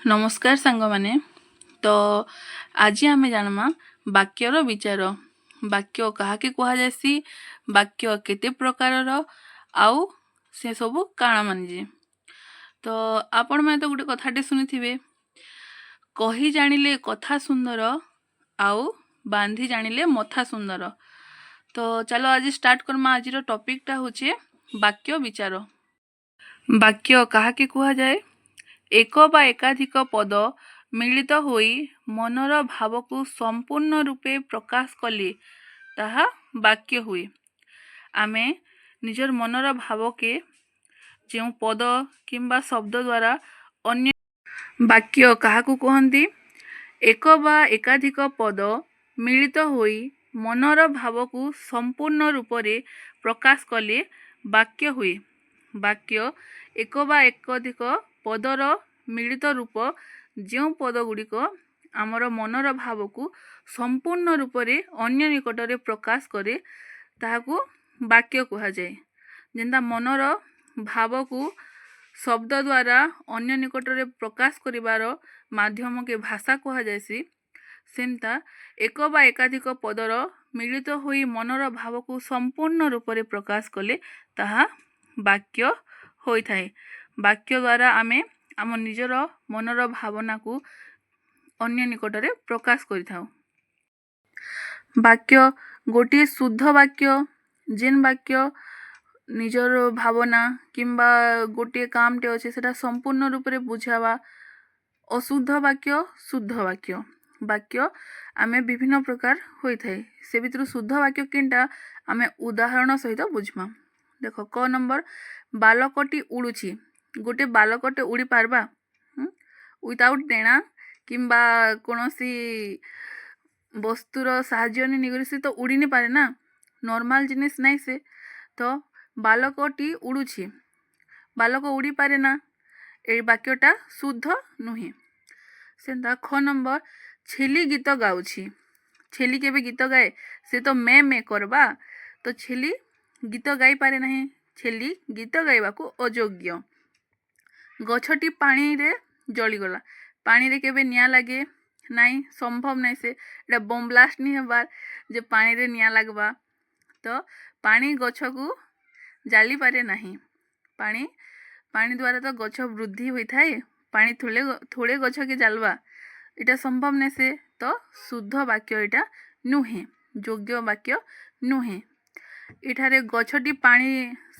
ନମସ୍କାର ସାଙ୍ଗମାନେ। ତ ଆଜି ଆମେ ଜାଣମା ବାକ୍ୟର ବିଚାର। ବାକ୍ୟ କାହାକେ କୁହାଯାଏସି, ବାକ୍ୟ କେତେ ପ୍ରକାରର ଆଉ ସେ ସବୁ କାଣା ମାନେ ଯେ। ତ ଆପଣମାନେ ତ ଗୋଟେ କଥାଟେ ଶୁଣିଥିବେ, କହି ଜାଣିଲେ କଥା ସୁନ୍ଦର ଆଉ ବାନ୍ଧି ଜାଣିଲେ ମଥା ସୁନ୍ଦର। ତ ଚାଲ ଆଜି ଷ୍ଟାର୍ଟ କର୍ମା। ଆଜିର ଟପିକଟା ହଉଛେ ବାକ୍ୟ ବିଚାର। ବାକ୍ୟ କାହାକେ କୁହାଯାଏ? ଏକ ବା ଏକାଧିକ ପଦ ମିଳିତ ହୋଇ ମନର ଭାବକୁ ସମ୍ପୂର୍ଣ୍ଣ ରୂପେ ପ୍ରକାଶ କଲେ ତାହା ବାକ୍ୟ ହୁଏ। ଆମେ ନିଜର ମନର ଭାବକେ ଯେଉଁ ପଦ କିମ୍ବା ଶବ୍ଦ ଦ୍ୱାରା ଅନ୍ୟ। ବାକ୍ୟ କାହାକୁ କୁହନ୍ତି? ଏକ ବା ଏକାଧିକ ପଦ ମିଳିତ ହୋଇ ମନର ଭାବକୁ ସମ୍ପୂର୍ଣ୍ଣ ରୂପରେ ପ୍ରକାଶ କଲେ ବାକ୍ୟ ହୁଏ। ବାକ୍ୟ ଏକ ବା ଏକାଧିକ ପଦର ମିଳିତ ରୂପ, ଯେଉଁ ପଦ ଗୁଡ଼ିକ ଆମର ମନର ଭାବକୁ ସମ୍ପୂର୍ଣ୍ଣ ରୂପରେ ଅନ୍ୟ ନିକଟରେ ପ୍ରକାଶ କରେ, ତାହାକୁ ବାକ୍ୟ କୁହାଯାଏ। ଯେନ୍ତା ମନର ଭାବକୁ ଶବ୍ଦ ଦ୍ୱାରା ଅନ୍ୟ ନିକଟରେ ପ୍ରକାଶ କରିବାର ମାଧ୍ୟମକେ ଭାଷା କୁହାଯାଏସି, ସେନ୍ତା ଏକ ବା ଏକାଧିକ ପଦର ମିଳିତ ହୋଇ ମନର ଭାବକୁ ସମ୍ପୂର୍ଣ୍ଣ ରୂପରେ ପ୍ରକାଶ କଲେ ତାହା ବାକ୍ୟ ହୋଇଥାଏ। ବାକ୍ୟ ଦ୍ୱାରା ଆମେ ଆମ ନିଜର ମନର ଭାବନାକୁ ଅନ୍ୟ ନିକଟରେ ପ୍ରକାଶ କରିଥାଉ। ବାକ୍ୟ ଗୋଟିଏ ଶୁଦ୍ଧ ବାକ୍ୟ, ଯେନ୍ ବାକ୍ୟ ନିଜର ଭାବନା କିମ୍ବା ଗୋଟିଏ କାମଟେ ଅଛି, ସେଟା ସମ୍ପୂର୍ଣ୍ଣ ରୂପରେ ବୁଝାବା। ଅଶୁଦ୍ଧ ବାକ୍ୟ, ଶୁଦ୍ଧ ବାକ୍ୟ। ବାକ୍ୟ ଆମେ ବିଭିନ୍ନ ପ୍ରକାର ହୋଇଥାଏ। ସେ ଭିତରୁ ଶୁଦ୍ଧ ବାକ୍ୟ କେନ୍ଟା, ଆମେ ଉଦାହରଣ ସହିତ ବୁଝମା। ଦେଖ, କ ନମ୍ବର, ବାଲକଟି ଉଡ଼ୁଛି। ଗୋଟେ ବାଲକଟେ ଉଡ଼ି ପାରବା ୱିଥାଉଟ୍ ଡେଣା କିମ୍ବା କୌଣସି ବସ୍ତୁର ସାହାଯ୍ୟ ନି ନେଇକରି? ସେ ତ ଉଡ଼ି ନି ପାରେ ନା, ନର୍ମାଲ ଜିନିଷ ନାଇଁ ସେ। ତ ବାଲକଟି ଉଡ଼ୁଛି, ବାଲକ ଉଡ଼ିପାରେ ନା। ଏଇ ବାକ୍ୟଟା ଶୁଦ୍ଧ ନୁହେଁ। ସେନ୍ତା ଖ ନମ୍ବର, ଛେଲି ଗୀତ ଗାଉଛି। ଛେଲି କେବେ ଗୀତ ଗାଏ? ସେ ତ ମେ ମେ କରବା। ତ ଛେଲି ଗୀତ ଗାଇପାରେ ନାହିଁ, ଛେଲି ଗୀତ ଗାଇବାକୁ ଅଯୋଗ୍ୟ। ଗଛଟି ପାଣିରେ ଜଳିଗଲା। ପାଣିରେ କେବେ ନିଆଁ ଲାଗେ ନାଇଁ, ସମ୍ଭବ ନାଇଁ ସେ। ଏଇଟା ବମ୍ ବ୍ଲାଷ୍ଟ ନି ହେବାର୍ ଯେ ପାଣିରେ ନିଆଁ ଲାଗବା। ତ ପାଣି ଗଛକୁ ଜାଳିପାରେ ନାହିଁ। ପାଣି ଦ୍ୱାରା ତ ଗଛ ବୃଦ୍ଧି ହୋଇଥାଏ। ପାଣି ଥୋଳେ ଥୋଡ଼େ ଗଛକେ ଜାଲବା, ଏଇଟା ସମ୍ଭବ ନାଇଁ ସେ। ତ ଶୁଦ୍ଧ ବାକ୍ୟ ଏଇଟା ନୁହେଁ, ଯୋଗ୍ୟ ବାକ୍ୟ ନୁହେଁ। ଏଠାରେ ଗଛଟି ପାଣି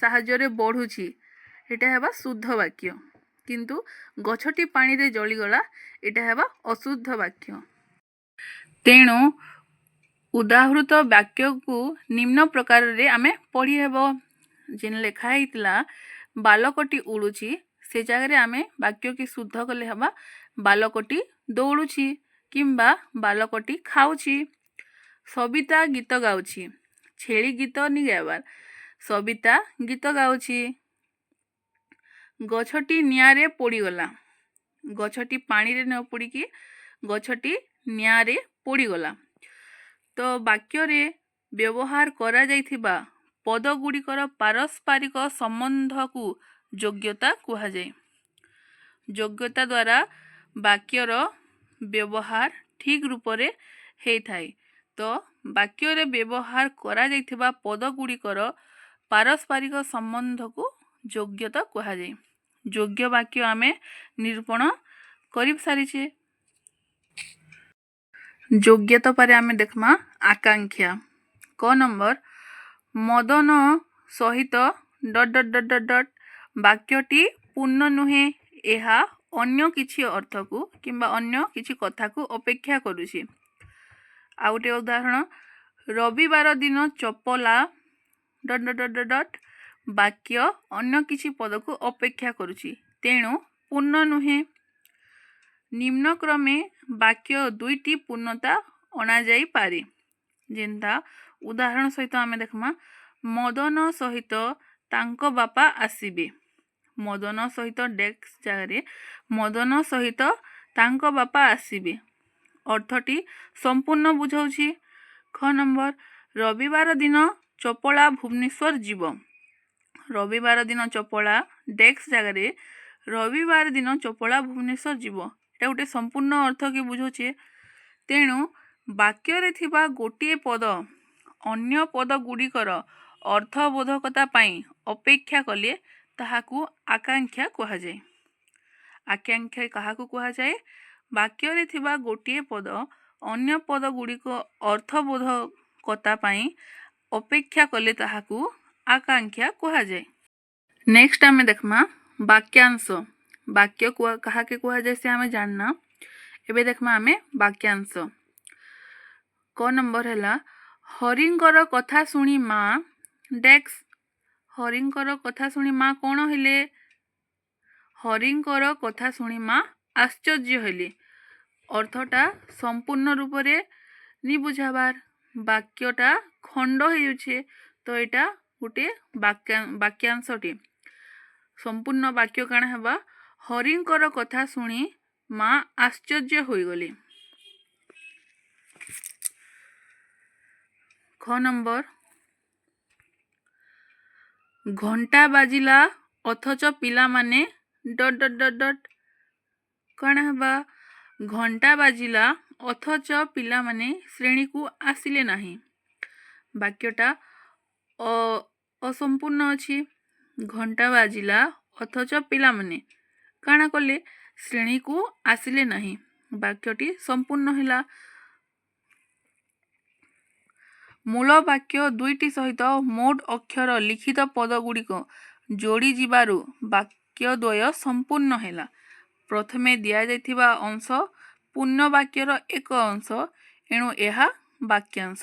ସାହାଯ୍ୟରେ ବଢ଼ୁଛି, ଏଇଟା ହେବା ଶୁଦ୍ଧ ବାକ୍ୟ। କିନ୍ତୁ ଗଛଟି ପାଣିରେ ଜଳିଗଲା, ଏଇଟା ହେବା ଅଶୁଦ୍ଧ ବାକ୍ୟ। ତେଣୁ ଉଦାହୃତ ବାକ୍ୟକୁ ନିମ୍ନ ପ୍ରକାରରେ ଆମେ ପଢ଼ି ହେବ। ଯେନ୍ ଲେଖା ହେଇଥିଲା ବାଲକଟି ଉଡ଼ୁଛି, ସେ ଜାଗାରେ ଆମେ ବାକ୍ୟକେ ଶୁଦ୍ଧ କଲେ ହେବା ବାଲକଟି ଦୌଡ଼ୁଛି କିମ୍ବା ବାଲକଟି ଖାଉଛି। ସବିତା ଗୀତ ଗାଉଛି। ଛେଳି ଗୀତ ନି ଗାଇବାର୍, ସବିତା ଗୀତ ଗାଉଛି। ଗଛଟି ନିଆଁରେ ପୋଡ଼ିଗଲା। ଗଛଟି ପାଣିରେ ନ ପୋଡ଼ିକି ଗଛଟି ନିଆଁରେ ପୋଡ଼ିଗଲା। ତ ବାକ୍ୟରେ ବ୍ୟବହାର କରାଯାଇଥିବା ପଦଗୁଡ଼ିକର ପାରସ୍ପରିକ ସମ୍ବନ୍ଧକୁ ଯୋଗ୍ୟତା କୁହାଯାଏ। ଯୋଗ୍ୟତା ଦ୍ୱାରା ବାକ୍ୟର ବ୍ୟବହାର ଠିକ୍ ରୂପରେ ହେଇଥାଏ। ତ ବାକ୍ୟରେ ବ୍ୟବହାର କରାଯାଇଥିବା ପଦଗୁଡ଼ିକର ପାରସ୍ପରିକ ସମ୍ବନ୍ଧକୁ ଯୋଗ୍ୟତା କୁହାଯାଏ। ଯୋଗ୍ୟ ବାକ୍ୟ ଆମେ ନିରୂପଣ କରି ସାରିଛେ। ଯୋଗ୍ୟତା ପରେ ଆମେ ଦେଖମା ଆକାଂକ୍ଷା। କ ନମ୍ବର, ମଦନ ସହିତ dot dot dot dot dot. ବାକ୍ୟଟି ପୂର୍ଣ୍ଣ ନୁହେଁ, ଏହା ଅନ୍ୟ କିଛି ଅର୍ଥକୁ କିମ୍ବା ଅନ୍ୟ କିଛି କଥାକୁ ଅପେକ୍ଷା କରୁଛି। ଆଉ ଗୋଟେ ଉଦାହରଣ, ରବିବାର ଦିନ ଚପଲା ଡଟ୍ ଡଟ୍ ଡଟ୍ ଡଟ୍। ବାକ୍ୟ ଅନ୍ୟ କିଛି ପଦକୁ ଅପେକ୍ଷା କରୁଛି, ତେଣୁ ପୂର୍ଣ୍ଣ ନୁହେଁ। ନିମ୍ନକ୍ରମେ ବାକ୍ୟ ଦୁଇଟି ପୂର୍ଣ୍ଣତା ଅଣାଯାଇପାରେ। ଯେନ୍ତା ଉଦାହରଣ ସହିତ ଆମେ ଦେଖମା, ମଦନ ସହିତ ତାଙ୍କ ବାପା ଆସିବେ। ମଦନ ସହିତ ଡେସ୍କ ଜାଗାରେ ମଦନ ସହିତ ତାଙ୍କ ବାପା ଆସିବେ, ଅର୍ଥଟି ସମ୍ପୂର୍ଣ୍ଣ ବୁଝାଉଛି। ଖ ନମ୍ବର, ରବିବାର ଦିନ ଚପଳା ଭୁବନେଶ୍ୱର ଯିବ। ରବିବାର ଦିନ ଚପଳା, ଡେସ୍କ ଜାଗାରେ ରବିବାର ଦିନ ଚପଳା ଭୁବନେଶ୍ୱର ଯିବ। ଏଇଟା ଗୋଟେ ସମ୍ପୂର୍ଣ୍ଣ ଅର୍ଥକେ ବୁଝୁଛେ। ତେଣୁ ବାକ୍ୟରେ ଥିବା ଗୋଟିଏ ପଦ ଅନ୍ୟ ପଦ ଗୁଡ଼ିକର ଅର୍ଥବୋଧକତା ପାଇଁ ଅପେକ୍ଷା କଲେ ତାହାକୁ ଆକାଂକ୍ଷା କୁହାଯାଏ। ଆକାଂକ୍ଷା କାହାକୁ କୁହାଯାଏ? ବାକ୍ୟରେ ଥିବା ଗୋଟିଏ ପଦ ଅନ୍ୟ ପଦ ଗୁଡ଼ିକ ଅର୍ଥବୋଧକତା ପାଇଁ ଅପେକ୍ଷା କଲେ ତାହାକୁ ଆକାଂକ୍ଷା କୁହାଯାଏ। ନେକ୍ସଟ ଆମେ ଦେଖମା ବାକ୍ୟାଂଶ। ବାକ୍ୟ କାହାକେ କୁହାଯାଏ ସେ ଆମେ ଜାଣିନା। ଏବେ ଦେଖମା ଆମେ ବାକ୍ୟାଂଶ। କ ନମ୍ବର ହେଲା, ହରିଙ୍କର କଥା ଶୁଣି ମା ଡେକ୍ସ। ହରିଙ୍କର କଥା ଶୁଣି ମା କ'ଣ ହେଲେ? ହରିଙ୍କର କଥା ଶୁଣି ମା ଆଶ୍ଚର୍ଯ୍ୟ ହେଲେ। ଅର୍ଥଟା ସମ୍ପୂର୍ଣ୍ଣ ରୂପରେ ନି ବୁଝାବାର, ବାକ୍ୟଟା ଖଣ୍ଡ ହେଇଯାଉଛେ। ତ ଏଇଟା ଗୋଟିଏ ବାକ୍ୟାଂଶଟି। ସମ୍ପୂର୍ଣ୍ଣ ବାକ୍ୟ କାଣା ହେବା? ହରିଙ୍କର କଥା ଶୁଣି ମା ଆଶ୍ଚର୍ଯ୍ୟ ହୋଇଗଲେ। ଖ ନମ୍ବର, ଘଣ୍ଟା ବାଜିଲା ଅଥଚ ପିଲାମାନେ ଡଟ୍ ଡଟ୍ ଡଟ୍ ଡଟ୍। କାଣା ହେବା? ଘଣ୍ଟା ବାଜିଲା ଅଥଚ ପିଲାମାନେ ଶ୍ରେଣୀକୁ ଆସିଲେ ନାହିଁ। ବାକ୍ୟଟା ଅସମ୍ପୂର୍ଣ୍ଣ ଅଛି। ଘଣ୍ଟା ବାଜିଲା ଅଥଚ ପିଲାମାନେ କାଣା କଲେ? ଶ୍ରେଣୀକୁ ଆସିଲେ ନାହିଁ। ବାକ୍ୟଟି ସମ୍ପୂର୍ଣ୍ଣ ହେଲା। ମୂଳ ବାକ୍ୟ ଦୁଇଟି ସହିତ ମୋଟ ଅକ୍ଷର ଲିଖିତ ପଦଗୁଡ଼ିକ ଯୋଡ଼ିଯିବାରୁ ବାକ୍ୟଦ୍ୱୟ ସମ୍ପୂର୍ଣ୍ଣ ହେଲା। ପ୍ରଥମେ ଦିଆଯାଇଥିବା ଅଂଶ ପୂର୍ଣ୍ଣ ବାକ୍ୟର ଏକ ଅଂଶ, ଏଣୁ ଏହା ବାକ୍ୟାଂଶ।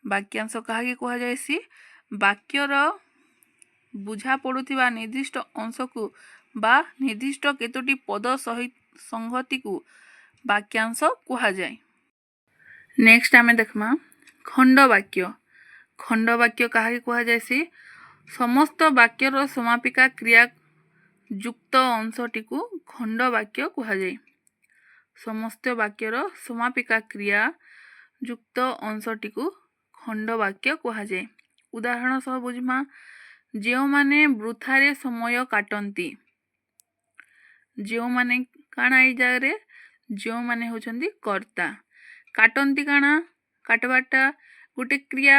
ବାକ୍ୟାଂଶ କାହାକି କୁହାଯାଏସି? ବାକ୍ୟର ବୁଝା ପଡ଼ୁଥିବା ନିର୍ଦ୍ଦିଷ୍ଟ ଅଂଶକୁ ବା ନିର୍ଦ୍ଦିଷ୍ଟ କେତୋଟି ପଦ ସଂହତିକୁ ବାକ୍ୟାଂଶ କୁହାଯାଏ। ନେକ୍ସଟ ଆମେ ଦେଖମା ଖଣ୍ଡବାକ୍ୟ। ଖଣ୍ଡବାକ୍ୟ କାହାକି କୁହାଯାଏସି? ସମସ୍ତ ବାକ୍ୟର ସମାପିକା କ୍ରିୟା ଯୁକ୍ତ ଅଂଶଟିକୁ ଖଣ୍ଡବାକ୍ୟ କୁହାଯାଏ। ସମସ୍ତ ବାକ୍ୟର ସମାପିକା କ୍ରିୟା ଯୁକ୍ତ ଅଂଶଟିକୁ ଖଣ୍ଡବାକ୍ୟ କୁହାଯାଏ। ଉଦାହରଣ ସହ ବୁଝମା। ଯେଉଁମାନେ ବୃଥାରେ ସମୟ କାଟନ୍ତି। ଯେଉଁମାନେ କାଣା? ଏଇ ଜାଗାରେ ଯେଉଁମାନେ ହେଉଛନ୍ତି କର୍ତ୍ତା। କାଟନ୍ତି କାଣା? କାଟବାରଟା ଗୋଟେ କ୍ରିୟା।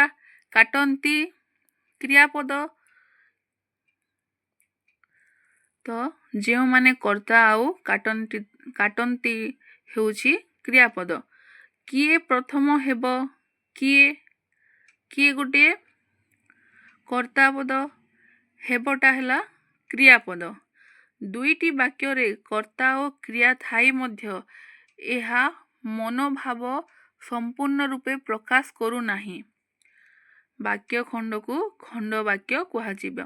କାଟନ୍ତି କ୍ରିୟାପଦ। ତ ଯେଉଁମାନେ କର୍ତ୍ତା ଆଉ କାଟନ୍ତି, କାଟନ୍ତି ହେଉଛି କ୍ରିୟାପଦ। କିଏ ପ୍ରଥମ ହେବ? କିଏ, କିଏ ଗୋଟିଏ କର୍ତ୍ତା ପଦ, ହେବଟା ହେଲା କ୍ରିୟାପଦ। ଦୁଇଟି ବାକ୍ୟରେ କର୍ତ୍ତା ଓ କ୍ରିୟା ଥାଇ ମଧ୍ୟ ଏହା ମନୋଭାବ ସମ୍ପୂର୍ଣ୍ଣ ରୂପେ ପ୍ରକାଶ କରୁନାହିଁ। ବାକ୍ୟ ଖଣ୍ଡକୁ ଖଣ୍ଡବାକ୍ୟ କୁହାଯିବ।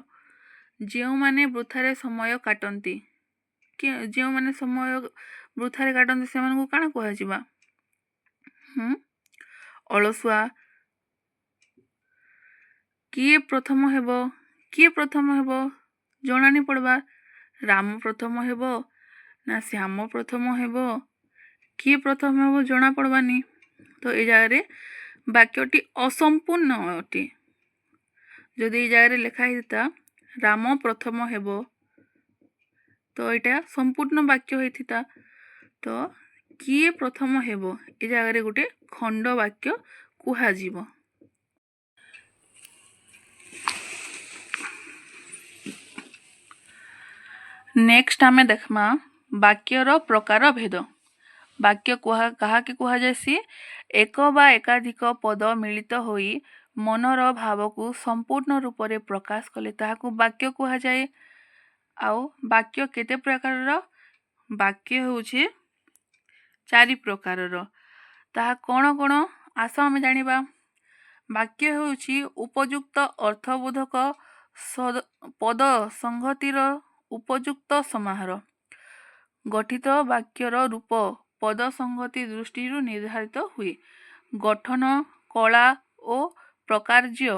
ଯେଉଁମାନେ ବୃଥାରେ ସମୟ କାଟନ୍ତି, ଯେଉଁମାନେ ସମୟ ବୃଥାରେ କାଟନ୍ତି ସେମାନଙ୍କୁ କାଣା କୁହାଯିବା? ଅଳସୁଆ। କିଏ ପ୍ରଥମ ହେବ? କିଏ ପ୍ରଥମ ହେବ ଜଣାନି ପଡ଼ବା। ରାମ ପ୍ରଥମ ହେବ ନା ଶ୍ୟାମ ପ୍ରଥମ ହେବ? କିଏ ପ୍ରଥମ ହେବ ଜଣା ପଡ଼ବାନି। ତ ଏ ଜାଗାରେ ବାକ୍ୟଟି ଅସମ୍ପୂର୍ଣ୍ଣ ଅଟେ। ଯଦି ଏଇ ଜାଗାରେ ଲେଖା ହେଇଥା ରାମ ପ୍ରଥମ ହେବ, ତ ଏଇଟା ସମ୍ପୂର୍ଣ୍ଣ ବାକ୍ୟ ହେଇଥିତା। ତ କିଏ ପ୍ରଥମ ହେବ, ଏ ଜାଗାରେ ଗୋଟେ ଖଣ୍ଡ ବାକ୍ୟ କୁହାଯିବ। ନେକ୍ସଟ ଆମେ ଦେଖମା ବାକ୍ୟର ପ୍ରକାର ଭେଦ। ବାକ୍ୟ କାହାକେ କୁହାଯାଏସି? ଏକ ବା ଏକାଧିକ ପଦ ମିଳିତ ହୋଇ ମନର ଭାବକୁ ସମ୍ପୂର୍ଣ୍ଣ ରୂପରେ ପ୍ରକାଶ କଲେ ତାହାକୁ ବାକ୍ୟ କୁହାଯାଏ। ଆଉ ବାକ୍ୟ କେତେ ପ୍ରକାରର? ବାକ୍ୟ ହେଉଛି 4 ପ୍ରକାରର। ତାହା କ'ଣ କ'ଣ ଆସ ଆମେ ଜାଣିବା। ବାକ୍ୟ ହେଉଛି ଉପଯୁକ୍ତ ଅର୍ଥବୋଧକ ପଦ ସଂହତିର ଉପଯୁକ୍ତ ସମାହାର। ଗଠିତ ବାକ୍ୟର ରୂପ ପଦ ସଂହତି ଦୃଷ୍ଟିରୁ ନିର୍ଦ୍ଧାରିତ ହୁଏ। ଗଠନ, କଳା ଓ ପ୍ରକାର୍ଯ୍ୟ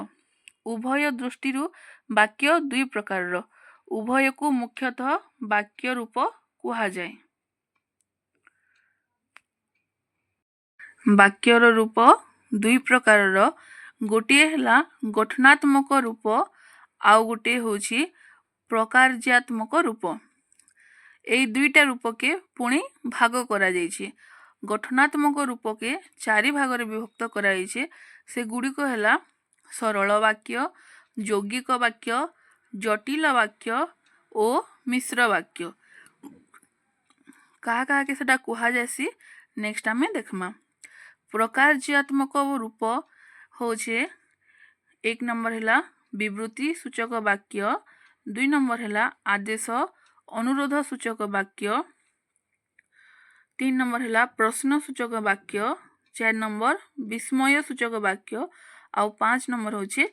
ଉଭୟ ଦୃଷ୍ଟିରୁ ବାକ୍ୟ 2 ପ୍ରକାରର। ଉଭୟକୁ ମୁଖ୍ୟତଃ ବାକ୍ୟ ରୂପ କୁହାଯାଏ। ବାକ୍ୟର ରୂପ 2 ପ୍ରକାରର। ଗୋଟିଏ ହେଲା ଗଠନାତ୍ମକ ରୂପ, ଆଉ ଗୋଟିଏ ହେଉଛି ପ୍ରକାର୍ଯ୍ୟାତ୍ମକ ରୂପ। ଏଇ ଦୁଇଟା ରୂପକେ ପୁଣି ଭାଗ କରାଯାଇଛି। ଗଠନାତ୍ମକ ରୂପକେ ଚାରି ଭାଗରେ ବିଭକ୍ତ କରାଯାଇଛି। ସେଗୁଡ଼ିକ ହେଲା ସରଳ ବାକ୍ୟ, ଯୌଗିକ ବାକ୍ୟ, ଜଟିଳ ବାକ୍ୟ ଓ ମିଶ୍ର ବାକ୍ୟ। କାହା କାହାକେ ସେଟା କୁହାଯାଏସି, ନେକ୍ସଟ ଆମେ ଦେଖ୍ମା। ପ୍ରକାର୍ଯ୍ୟାତ୍ମକ ରୂପ ହଉଛେ, ଏକ ନମ୍ବର ହେଲା ବିବୃତି ସୂଚକ ବାକ୍ୟ, ଦୁଇ ନମ୍ବର ହେଲା ଆଦେଶ ଅନୁରୋଧ ସୂଚକ ବାକ୍ୟ, ତିନି ନମ୍ବର ହେଲା ପ୍ରଶ୍ନ ସୂଚକ ବାକ୍ୟ, ଚାରି ନମ୍ବର ବିସ୍ମୟ ସୂଚକ ବାକ୍ୟ ଆଉ ପାଞ୍ଚ ନମ୍ବର ହେଉଛି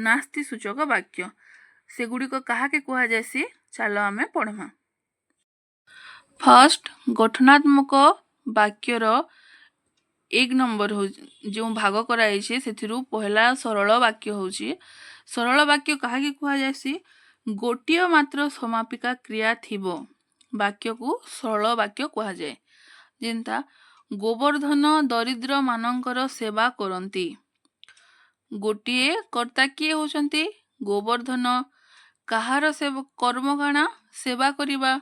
ନାସ୍ତି ସୂଚକ ବାକ୍ୟ। ସେଗୁଡ଼ିକ କାହାକେ କୁହାଯାଏସି, ଚାଲ ଆମେ ପଢ଼ମା। ଫାର୍ଷ୍ଟ ଗଠନାତ୍ମକ ବାକ୍ୟର ଏକ ନମ୍ବର ହେଉଛି, ଯେଉଁ ଭାଗ କରାଯାଇଛି, ସେଥିରୁ ପହିଲା ସରଳ ବାକ୍ୟ ହେଉଛି। ସରଳ ବାକ୍ୟ କାହାକେ କୁହାଯାଏସି? ଗୋଟିଏ ମାତ୍ର ସମାପିକା କ୍ରିୟା ଥିବ ବାକ୍ୟକୁ ସରଳ ବାକ୍ୟ କୁହାଯାଏ। ଯେନ୍ତା, ଗୋବର୍ଦ୍ଧନ ଦରିଦ୍ରମାନଙ୍କର ସେବା କରନ୍ତି। ଗୋଟିଏ କର୍ତ୍ତା କିଏ ହେଉଛନ୍ତି? ଗୋବର୍ଦ୍ଧନ। କାହାର ସେବା? କର୍ମ କାଣା? ସେବା କରିବା।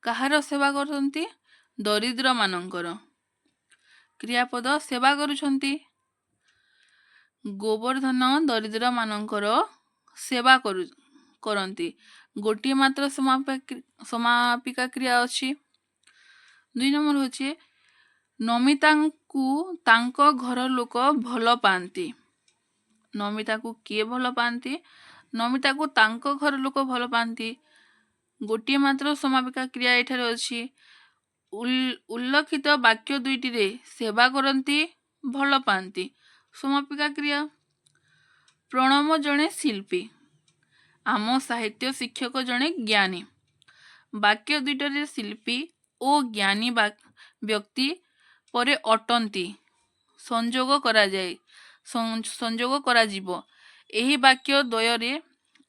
କାହାର ସେବା କରୁଛନ୍ତି? ଦରିଦ୍ରମାନଙ୍କର। କ୍ରିୟାପଦ ସେବା କରୁଛନ୍ତି। ଗୋବର୍ଦ୍ଧନ ଦରିଦ୍ରମାନଙ୍କର ସେବା କରନ୍ତି। ଗୋଟିଏ ମାତ୍ର ସମାପିକା କ୍ରିୟା ଅଛି। ଦୁଇ ନମ୍ବର ହେଉଛି, ନମିତାଙ୍କୁ ତାଙ୍କ ଘର ଲୋକ ଭଲ ପାଆନ୍ତି। ନମିତାକୁ କିଏ ଭଲ ପାଆନ୍ତି? ନମିତାକୁ ତାଙ୍କ ଘର ଲୋକ ଭଲ ପାଆନ୍ତି। ଗୋଟିଏ ମାତ୍ର ସମାପିକା କ୍ରିୟା ଏଠାରେ ଅଛି। ଉଲ୍ଲେଖିତ ବାକ୍ୟ ଦୁଇଟିରେ ସେବା କରନ୍ତି, ଭଲ ପାଆନ୍ତି, ସମାପିକା କ୍ରିୟା। ପ୍ରଣବ ଜଣେ ଶିଳ୍ପୀ। ଆମ ସାହିତ୍ୟ ଶିକ୍ଷକ ଜଣେ ଜ୍ଞାନୀ। ବାକ୍ୟ ଦୁଇଟାରେ ଶିଳ୍ପୀ ଓ ଜ୍ଞାନୀ ବ୍ୟକ୍ତି ପରେ ଅଟନ୍ତି ସଂଯୋଗ କରାଯିବ। ଏହି ବାକ୍ୟ ଦ୍ୱୟରେ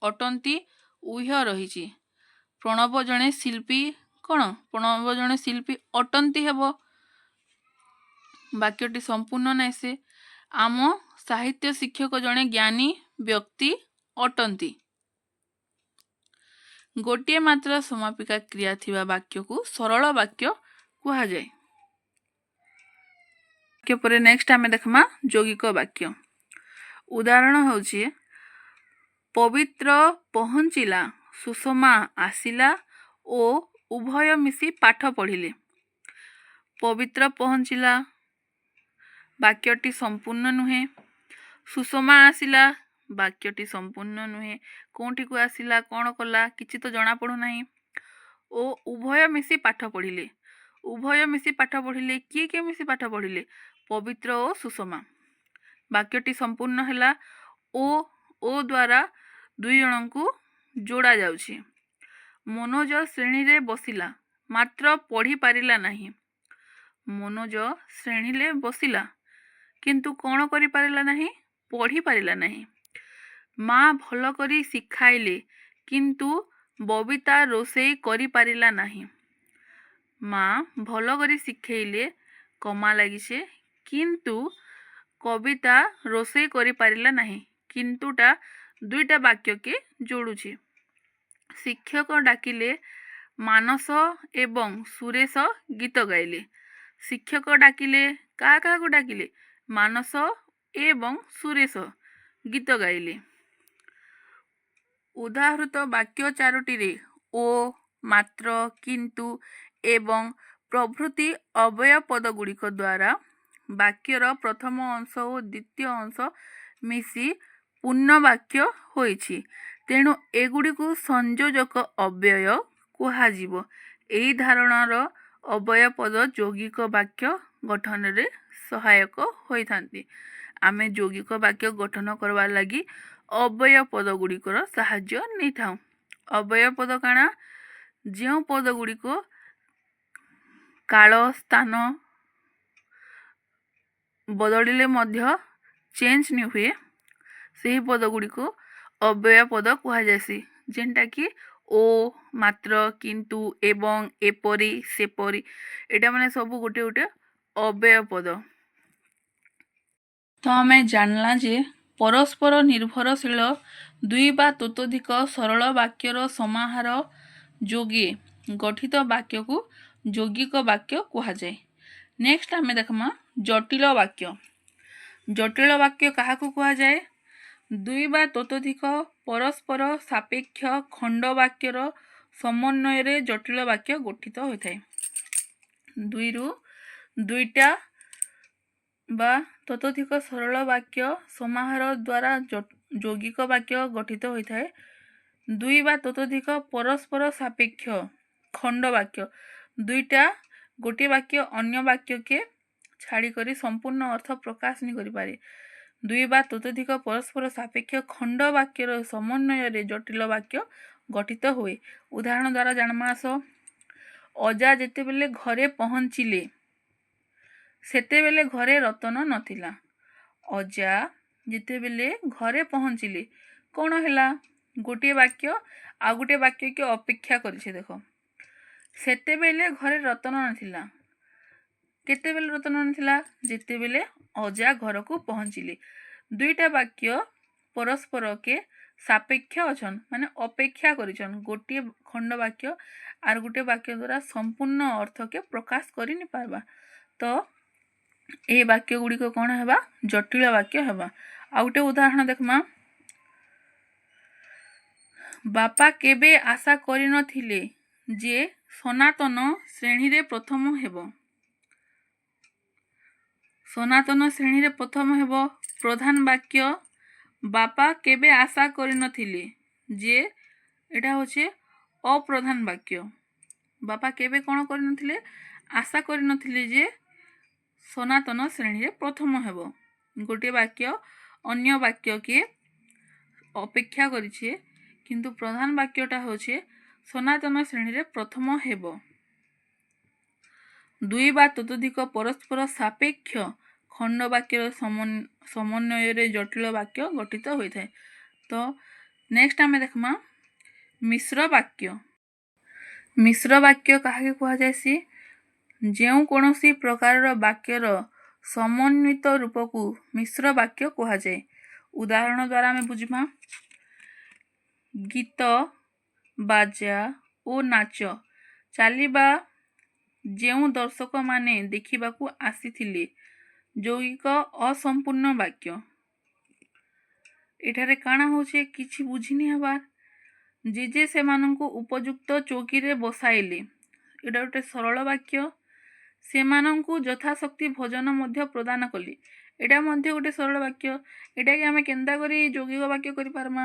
ଅଟନ୍ତି ଉହ୍ୟ ରହିଛି। ପ୍ରଣବ ଜଣେ ଶିଳ୍ପୀ କ'ଣ? ପ୍ରଣବ ଜଣେ ଶିଳ୍ପୀ ଅଟନ୍ତି ହେବ, ବାକ୍ୟଟି ସମ୍ପୂର୍ଣ୍ଣ ନାହିଁ ସେ। ଆମ ସାହିତ୍ୟ ଶିକ୍ଷକ ଜଣେ ଜ୍ଞାନୀ ବ୍ୟକ୍ତି ଅଟନ୍ତି। ଗୋଟିଏ ମାତ୍ର ସମାପିକା କ୍ରିୟା ଥିବା ବାକ୍ୟକୁ ସରଳ ବାକ୍ୟ କୁହାଯାଏ। ବାକ୍ୟ ପରେ ନେକ୍ସଟ ଆମେ ଦେଖମା ଯୌଗିକ ବାକ୍ୟ। ଉଦାହରଣ ହେଉଛି, ପବିତ୍ର ପହଞ୍ଚିଲା, ସୁଷମା ଆସିଲା ଓ ଉଭୟ ମିଶି ପାଠ ପଢ଼ିଲେ। ପବିତ୍ର ପହଞ୍ଚିଲା, ବାକ୍ୟଟି ସମ୍ପୂର୍ଣ୍ଣ ନୁହେଁ। ସୁଷମା ଆସିଲା, ବାକ୍ୟଟି ସମ୍ପୂର୍ଣ୍ଣ ନୁହେଁ। କେଉଁଠିକୁ ଆସିଲା, କ'ଣ କଲା, କିଛି ତ ଜଣାପଡ଼ୁନାହିଁ। ଓ ଉଭୟ ମିଶି ପାଠ ପଢ଼ିଲେ। ଉଭୟ ମିଶି ପାଠ ପଢ଼ିଲେ। କିଏ କିଏ ମିଶି ପାଠ ପଢ଼ିଲେ? ପବିତ୍ର ଓ ସୁଷମା। ବାକ୍ୟଟି ସମ୍ପୂର୍ଣ୍ଣ ହେଲା। ଓ ଦ୍ୱାରା ଦୁଇ ଜଣଙ୍କୁ ଯୋଡ଼ା ଯାଉଛି। ମନୋଜ ଶ୍ରେଣୀରେ ବସିଲା, ମାତ୍ର ପଢ଼ି ପାରିଲା ନାହିଁ। ମନୋଜ ଶ୍ରେଣୀରେ ବସିଲା, କିନ୍ତୁ କ'ଣ କରିପାରିଲା ନାହିଁ? ପଢ଼ି ପାରିଲା ନାହିଁ। ମା ଭଲ କରି ଶିଖାଇଲେ, କିନ୍ତୁ ବବିତା ରୋଷେଇ କରିପାରିଲା ନାହିଁ। ମା ଭଲ କରି ଶିଖେଇଲେ, କମା ଲାଗିছে, କିନ୍ତୁ କବିତା ରୋଷେଇ କରିପାରିଲା ନାହିଁ। କିନ୍ତୁଟା ଦୁଇଟା ବାକ୍ୟକେ ଯୋଡ଼ୁଛି। ଶିକ୍ଷକ ଡାକିଲେ, ମାନସ ଏବଂ ସୁରେଶ ଗୀତ ଗାଇଲେ। ଶିକ୍ଷକ ଡାକିଲେ, କାହା କାହାକୁ ଡାକିଲେ? ମାନସ ଏବଂ ସୁରେଶ ଗୀତ ଗାଇଲେ। ଉଦାହୃତ ବାକ୍ୟ ଚାରୋଟିରେ ଓ, ମାତ୍ର, କିନ୍ତୁ ଏବଂ ପ୍ରଭୃତି ଅବ୍ୟୟ ପଦଗୁଡ଼ିକ ଦ୍ୱାରା ବାକ୍ୟର ପ୍ରଥମ ଅଂଶ ଓ ଦ୍ୱିତୀୟ ଅଂଶ ମିଶି ପୂର୍ଣ୍ଣ ବାକ୍ୟ ହୋଇଛି। ତେଣୁ ଏଗୁଡ଼ିକୁ ସଂଯୋଜକ ଅବ୍ୟୟ କୁହାଯିବ। ଏହି ଧାରଣାର ଅବ୍ୟୟ ପଦ ଯୌଗିକ ବାକ୍ୟ ଗଠନରେ ସହାୟକ ହୋଇଥାନ୍ତି। ଆମେ ଯୌଗିକ ବାକ୍ୟ ଗଠନ କରବାର୍ ଲାଗି ଅବ୍ୟୟ ପଦ ଗୁଡ଼ିକର ସାହାଯ୍ୟ ନେଇଥାଉ। ଅବ୍ୟୟ ପଦ କାଣା? ଯେଉଁ ପଦ ଗୁଡ଼ିକ କାଳ ସ୍ଥାନ ବଦଳିଲେ ମଧ୍ୟ ଚେଞ୍ଜ ନି ହୁଏ, ସେହି ପଦ ଗୁଡ଼ିକୁ ଅବ୍ୟୟ ପଦ କୁହାଯାଏସି। ଯେନ୍ଟାକି ଓ, ମାତ୍ର, କିନ୍ତୁ, ଏବଂ, ଏପରି, ସେପରି, ଏଇଟା ମାନେ ସବୁ ଗୋଟେ ଗୋଟେ ଅବ୍ୟୟ ପଦ। ତ ଆମେ ଜାଣିଲା ଯେ ପରସ୍ପର ନିର୍ଭରଶୀଳ ଦୁଇ ବା ତତୋଧିକ ସରଳ ବାକ୍ୟର ସମାହାର ଯୋଗେ ଗଠିତ ବାକ୍ୟକୁ ଯୌଗିକ ବାକ୍ୟ କୁହାଯାଏ। ନେକ୍ସଟ ଆମେ ଦେଖମା ଜଟିଳ ବାକ୍ୟ। ଜଟିଳ ବାକ୍ୟ କାହାକୁ କୁହାଯାଏ? ଦୁଇ ବା ତତୋଧିକ ପରସ୍ପର ସାପେକ୍ଷ ଖଣ୍ଡ ବାକ୍ୟର ସମନ୍ୱୟରେ ଜଟିଳ ବାକ୍ୟ ଗଠିତ ହୋଇଥାଏ। ଦୁଇରୁ ଦୁଇଟା ବା ତତୋଧିକ ସରଳ ବାକ୍ୟ ସମାହାର ଦ୍ୱାରା ଯୌଗିକ ବାକ୍ୟ ଗଠିତ ହୋଇଥାଏ। ଦୁଇ ବା ତତୋଧିକ ପରସ୍ପର ସାପେକ୍ଷ ଖଣ୍ଡ ବାକ୍ୟ, ଦୁଇଟା, ଗୋଟିଏ ବାକ୍ୟ ଅନ୍ୟ ବାକ୍ୟକେ ଛାଡ଼ିକରି ସମ୍ପୂର୍ଣ୍ଣ ଅର୍ଥ ପ୍ରକାଶ ନି କରିପାରେ। ଦୁଇ ବା ତତୋଧିକ ପରସ୍ପର ସାପେକ୍ଷ ଖଣ୍ଡ ବାକ୍ୟର ସମନ୍ୱୟରେ ଜଟିଳ ବାକ୍ୟ ଗଠିତ ହୁଏ। ଉଦାହରଣ ଦ୍ୱାରା ଜାଣମା ଆସ। ଅଜା ଯେତେବେଳେ ଘରେ ପହଞ୍ଚିଲେ, ସେତେବେଳେ ଘରେ ରତନ ନଥିଲା। ଅଜା ଯେତେବେଳେ ଘରେ ପହଞ୍ଚିଲେ, କ'ଣ ହେଲା? ଗୋଟିଏ ବାକ୍ୟ ଆଉ ଗୋଟିଏ ବାକ୍ୟକେ ଅପେକ୍ଷା କରିছে। ଦେଖ, ସେତେବେଳେ ଘରେ ରତନ ନଥିଲା। କେତେବେଳେ ରତନ ନଥିଲା? ଯେତେବେଳେ ଅଜା ଘରକୁ ପହଞ୍ଚିଲେ। ଦୁଇଟା ବାକ୍ୟ ପରସ୍ପରକେ ସାପେକ୍ଷ ଅଛନ୍, ମାନେ ଅପେକ୍ଷା କରିଛନ୍। ଗୋଟିଏ ଖଣ୍ଡ ବାକ୍ୟ ଆର୍ ଗୋଟିଏ ବାକ୍ୟ ଦ୍ୱାରା ସମ୍ପୂର୍ଣ୍ଣ ଅର୍ଥକେ ପ୍ରକାଶ କରି ନି ପାରବା। ତ ଏ ବାକ୍ୟ ଗୁଡ଼ିକ କ'ଣ ହେବା? ଜଟିଳ ବାକ୍ୟ ହେବା। ଆଉ ଗୋଟେ ଉଦାହରଣ ଦେଖମା। ବାପା କେବେ ଆଶା କରିନଥିଲେ ଯେ ସନାତନ ଶ୍ରେଣୀରେ ପ୍ରଥମ ହେବ। ସନାତନ ଶ୍ରେଣୀରେ ପ୍ରଥମ ହେବ। ପ୍ରଧାନ ବାକ୍ୟ ବାପା କେବେ ଆଶା କରିନଥିଲେ ଯେ, ଏଇଟା ହଉଛି ଅପ୍ରଧାନ ବାକ୍ୟ। ବାପା କେବେ କ'ଣ କରିନଥିଲେ? ଆଶା କରିନଥିଲେ ଯେ ସନାତନ ଶ୍ରେଣୀରେ ପ୍ରଥମ ହେବ। ଗୋଟିଏ ବାକ୍ୟ ଅନ୍ୟ ବାକ୍ୟକେ ଅପେକ୍ଷା କରିଛେ, କିନ୍ତୁ ପ୍ରଧାନ ବାକ୍ୟଟା ହେଉଛି ସନାତନ ଶ୍ରେଣୀରେ ପ୍ରଥମ ହେବ। ଦୁଇ ବା ତତୋଧିକ ପରସ୍ପର ସାପେକ୍ଷ ଖଣ୍ଡ ବାକ୍ୟର ସମନ୍ୱୟରେ ଜଟିଳ ବାକ୍ୟ ଗଠିତ ହୋଇଥାଏ। ତ ନେକ୍ସଟ ଆମେ ଦେଖମା ମିଶ୍ର ବାକ୍ୟ। ମିଶ୍ର ବାକ୍ୟ କାହାକେ କୁହାଯାଏସି? ଯେଉଁ କୌଣସି ପ୍ରକାରର ବାକ୍ୟର ସମନ୍ୱିତ ରୂପକୁ ମିଶ୍ର ବାକ୍ୟ କୁହାଯାଏ। ଉଦାହରଣ ଦ୍ୱାରା ଆମେ ବୁଝିମା। ଗୀତ, ବାଜା ଓ ନାଚ ଚାଲିବା ଯେଉଁ ଦର୍ଶକମାନେ ଦେଖିବାକୁ ଆସିଥିଲେ, ଯୌଗିକ ଅସମ୍ପୂର୍ଣ୍ଣ ବାକ୍ୟ। ଏଠାରେ କାଣା ହଉଛେ, କିଛି ବୁଝିନି ହେବାର୍। ଜେଜେ ସେମାନଙ୍କୁ ଉପଯୁକ୍ତ ଚୌକିରେ ବସାଇଲେ, ଏଇଟା ଗୋଟେ ସରଳ ବାକ୍ୟ। ସେମାନଙ୍କୁ ଯଥାଶକ୍ତି ଭୋଜନ ମଧ୍ୟ ପ୍ରଦାନ କଲେ, ଏଇଟା ମଧ୍ୟ ଗୋଟେ ସରଳ ବାକ୍ୟ। ଏଇଟାକେ ଆମେ କେନ୍ତା କରି ଯୌଗିକ ବାକ୍ୟ କରିପାରମା?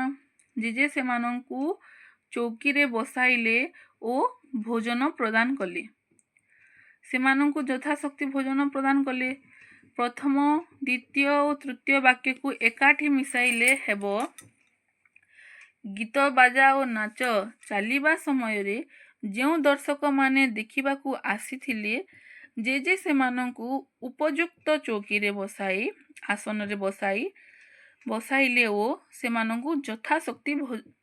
ଜେଜେ ସେମାନଙ୍କୁ ଚୌକିରେ ବସାଇଲେ ଓ ଭୋଜନ ପ୍ରଦାନ କଲେ। ସେମାନଙ୍କୁ ଯଥାଶକ୍ତି ଭୋଜନ ପ୍ରଦାନ କଲେ। ପ୍ରଥମ, ଦ୍ୱିତୀୟ ଓ ତୃତୀୟ ବାକ୍ୟକୁ ଏକାଠି ମିଶାଇଲେ ହେବ, ଗୀତ, ବାଜା ଓ ନାଚ ଚାଲିବା ସମୟରେ ଯେଉଁ ଦର୍ଶକମାନେ ଦେଖିବାକୁ ଆସିଥିଲେ, ଜେଜେ ସେମାନଙ୍କୁ ଉପଯୁକ୍ତ ଚୌକିରେ ବସାଇ, ଆସନରେ ବସାଇଲେ ଓ ସେମାନଙ୍କୁ ଯଥାଶକ୍ତି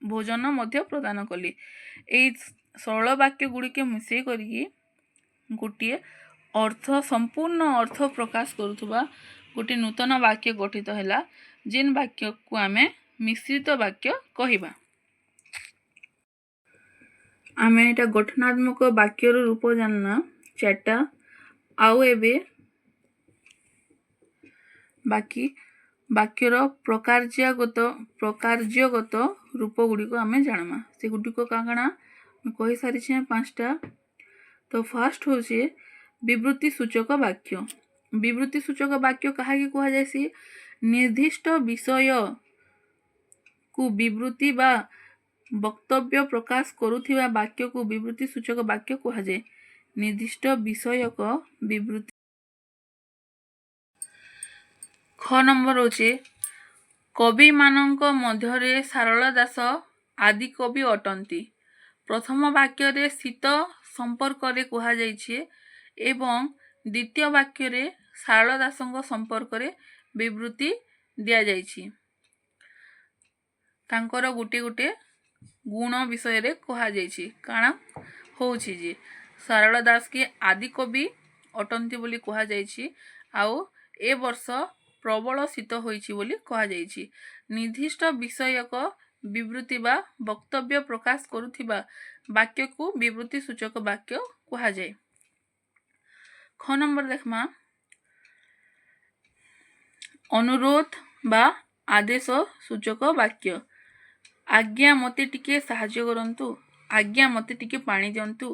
ଭୋଜନ ମଧ୍ୟ ପ୍ରଦାନ କଲେ। ଏଇ ସରଳ ବାକ୍ୟ ଗୁଡ଼ିକ ମିଶେଇ କରିକି ଗୋଟିଏ ଅର୍ଥ, ସମ୍ପୂର୍ଣ୍ଣ ଅର୍ଥ ପ୍ରକାଶ କରୁଥିବା ଗୋଟିଏ ନୂତନ ବାକ୍ୟ ଗଠିତ ହେଲା, ଯେନ୍ ବାକ୍ୟକୁ ଆମେ ମିଶ୍ରିତ ବାକ୍ୟ କହିବା। ଆମେ ଏଇଟା ଗଠନାତ୍ମକ ବାକ୍ୟର ରୂପ ଜାଣିଲା ଚାରିଟା। ଆଉ ଏବେ ବାକି ବାକ୍ୟର ପ୍ରକାର୍ଯ୍ୟଗତ ରୂପ ଗୁଡ଼ିକ ଆମେ ଜାଣମା। ସେଗୁଡ଼ିକ କାଣା କାଣା କହିସାରିଛେ, ପାଞ୍ଚଟା। ତ ଫାର୍ଷ୍ଟ ହଉଛି ବିବୃତି ସୂଚକ ବାକ୍ୟ। ବିବୃତି ସୂଚକ ବାକ୍ୟ କାହାକେ କୁହାଯାଏସି? ନିର୍ଦ୍ଦିଷ୍ଟ ବିଷୟ କୁ ବିବୃତି ବା ବକ୍ତବ୍ୟ ପ୍ରକାଶ କରୁଥିବା ବାକ୍ୟକୁ ବିବୃତି ସୂଚକ ବାକ୍ୟ କୁହାଯାଏ। ନିର୍ଦ୍ଦିଷ୍ଟ ବିଷୟକ ବିବୃତି। ଖ ନମ୍ବର ହଉଛି, କବିମାନଙ୍କ ମଧ୍ୟରେ ସାରଳା ଦାସ ଆଦିକବି ଅଟନ୍ତି। ପ୍ରଥମ ବାକ୍ୟରେ ଶୀତ ସମ୍ପର୍କରେ କୁହାଯାଇଛି ଏବଂ ଦ୍ୱିତୀୟ ବାକ୍ୟରେ ସାରଳା ଦାସଙ୍କ ସମ୍ପର୍କରେ ବିବୃତି ଦିଆଯାଇଛି। ତାଙ୍କର ଗୋଟିଏ ଗୋଟିଏ ଗୁଣ ବିଷୟରେ କୁହାଯାଇଛି। କାଣା ହଉଛି ଯେ ସାରଳା ଦାସ କି ଆଦିକବି ଅଟନ୍ତି ବୋଲି କୁହାଯାଇଛି ଆଉ ଏ ବର୍ଷ ପ୍ରବଳ ଶୀତ ହୋଇଛି ବୋଲି କୁହାଯାଇଛି। ନିର୍ଦ୍ଦିଷ୍ଟ ବିଷୟକ ବିବୃତି ବା ବକ୍ତବ୍ୟ ପ୍ରକାଶ କରୁଥିବା ବାକ୍ୟକୁ ବିବୃତ୍ତି ସୂଚକ ବାକ୍ୟ କୁହାଯାଏ। ଖ ନମ୍ବର ଦେଖମା, ଅନୁରୋଧ ବା ଆଦେଶ ସୂଚକ ବାକ୍ୟ। ଆଜ୍ଞା, ମୋତେ ଟିକେ ସାହାଯ୍ୟ କରନ୍ତୁ। ଆଜ୍ଞା, ମୋତେ ଟିକେ ପାଣି ଦିଅନ୍ତୁ।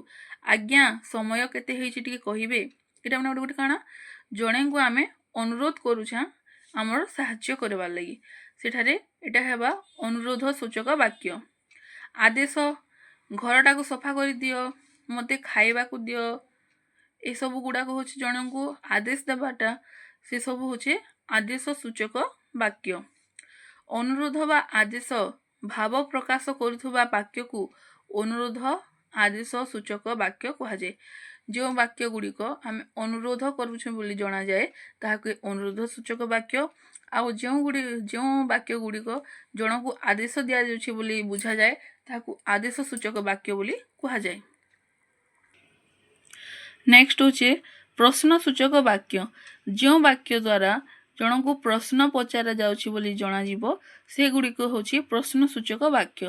ଆଜ୍ଞା, ସମୟ କେତେ ହେଇଛି ଟିକେ କହିବେ। ଏଇଟା ମାନେ ଗୋଟେ ଗୋଟେ କାଣା, ଜଣେଙ୍କୁ ଆମେ ଅନୁରୋଧ କରୁଛାଁ ଆମର ସାହାଯ୍ୟ କରିବାର୍ ଲାଗି, ସେଠାରେ ଏଇଟା ହେବା ଅନୁରୋଧ ସୂଚକ ବାକ୍ୟ। ଆଦେଶ, ଘରଟାକୁ ସଫା କରିଦିଅ, ମୋତେ ଖାଇବାକୁ ଦିଅ, ଏସବୁ ଗୁଡ଼ାକ ହେଉଛି ଜଣଙ୍କୁ ଆଦେଶ ଦେବାଟା, ସେସବୁ ହେଉଛି ଆଦେଶ ସୂଚକ ବାକ୍ୟ। ଅନୁରୋଧ ବା ଆଦେଶ ଭାବ ପ୍ରକାଶ କରୁଥିବା ବାକ୍ୟକୁ ଅନୁରୋଧ ଆଦେଶ ସୂଚକ ବାକ୍ୟ କୁହାଯାଏ। ଯେଉଁ ବାକ୍ୟ ଗୁଡ଼ିକ ଆମେ ଅନୁରୋଧ କରୁଛୁ ବୋଲି ଜଣାଯାଏ, ତାହାକୁ ଅନୁରୋଧ ସୂଚକ ବାକ୍ୟ, ଆଉ ଯେଉଁ ବାକ୍ୟ ଗୁଡ଼ିକ ଜଣକୁ ଆଦେଶ ଦିଆଯାଉଛି ବୋଲି ବୁଝାଯାଏ, ତାହାକୁ ଆଦେଶ ସୂଚକ ବାକ୍ୟ ବୋଲି କୁହାଯାଏ। ନେକ୍ସଟ ହେଉଛି ପ୍ରଶ୍ନ ସୂଚକ ବାକ୍ୟ। ଯେଉଁ ବାକ୍ୟ ଦ୍ୱାରା ଜଣକୁ ପ୍ରଶ୍ନ ପଚରା ଯାଉଛି ବୋଲି ଜଣାଯିବ, ସେଗୁଡ଼ିକ ହେଉଛି ପ୍ରଶ୍ନ ସୂଚକ ବାକ୍ୟ।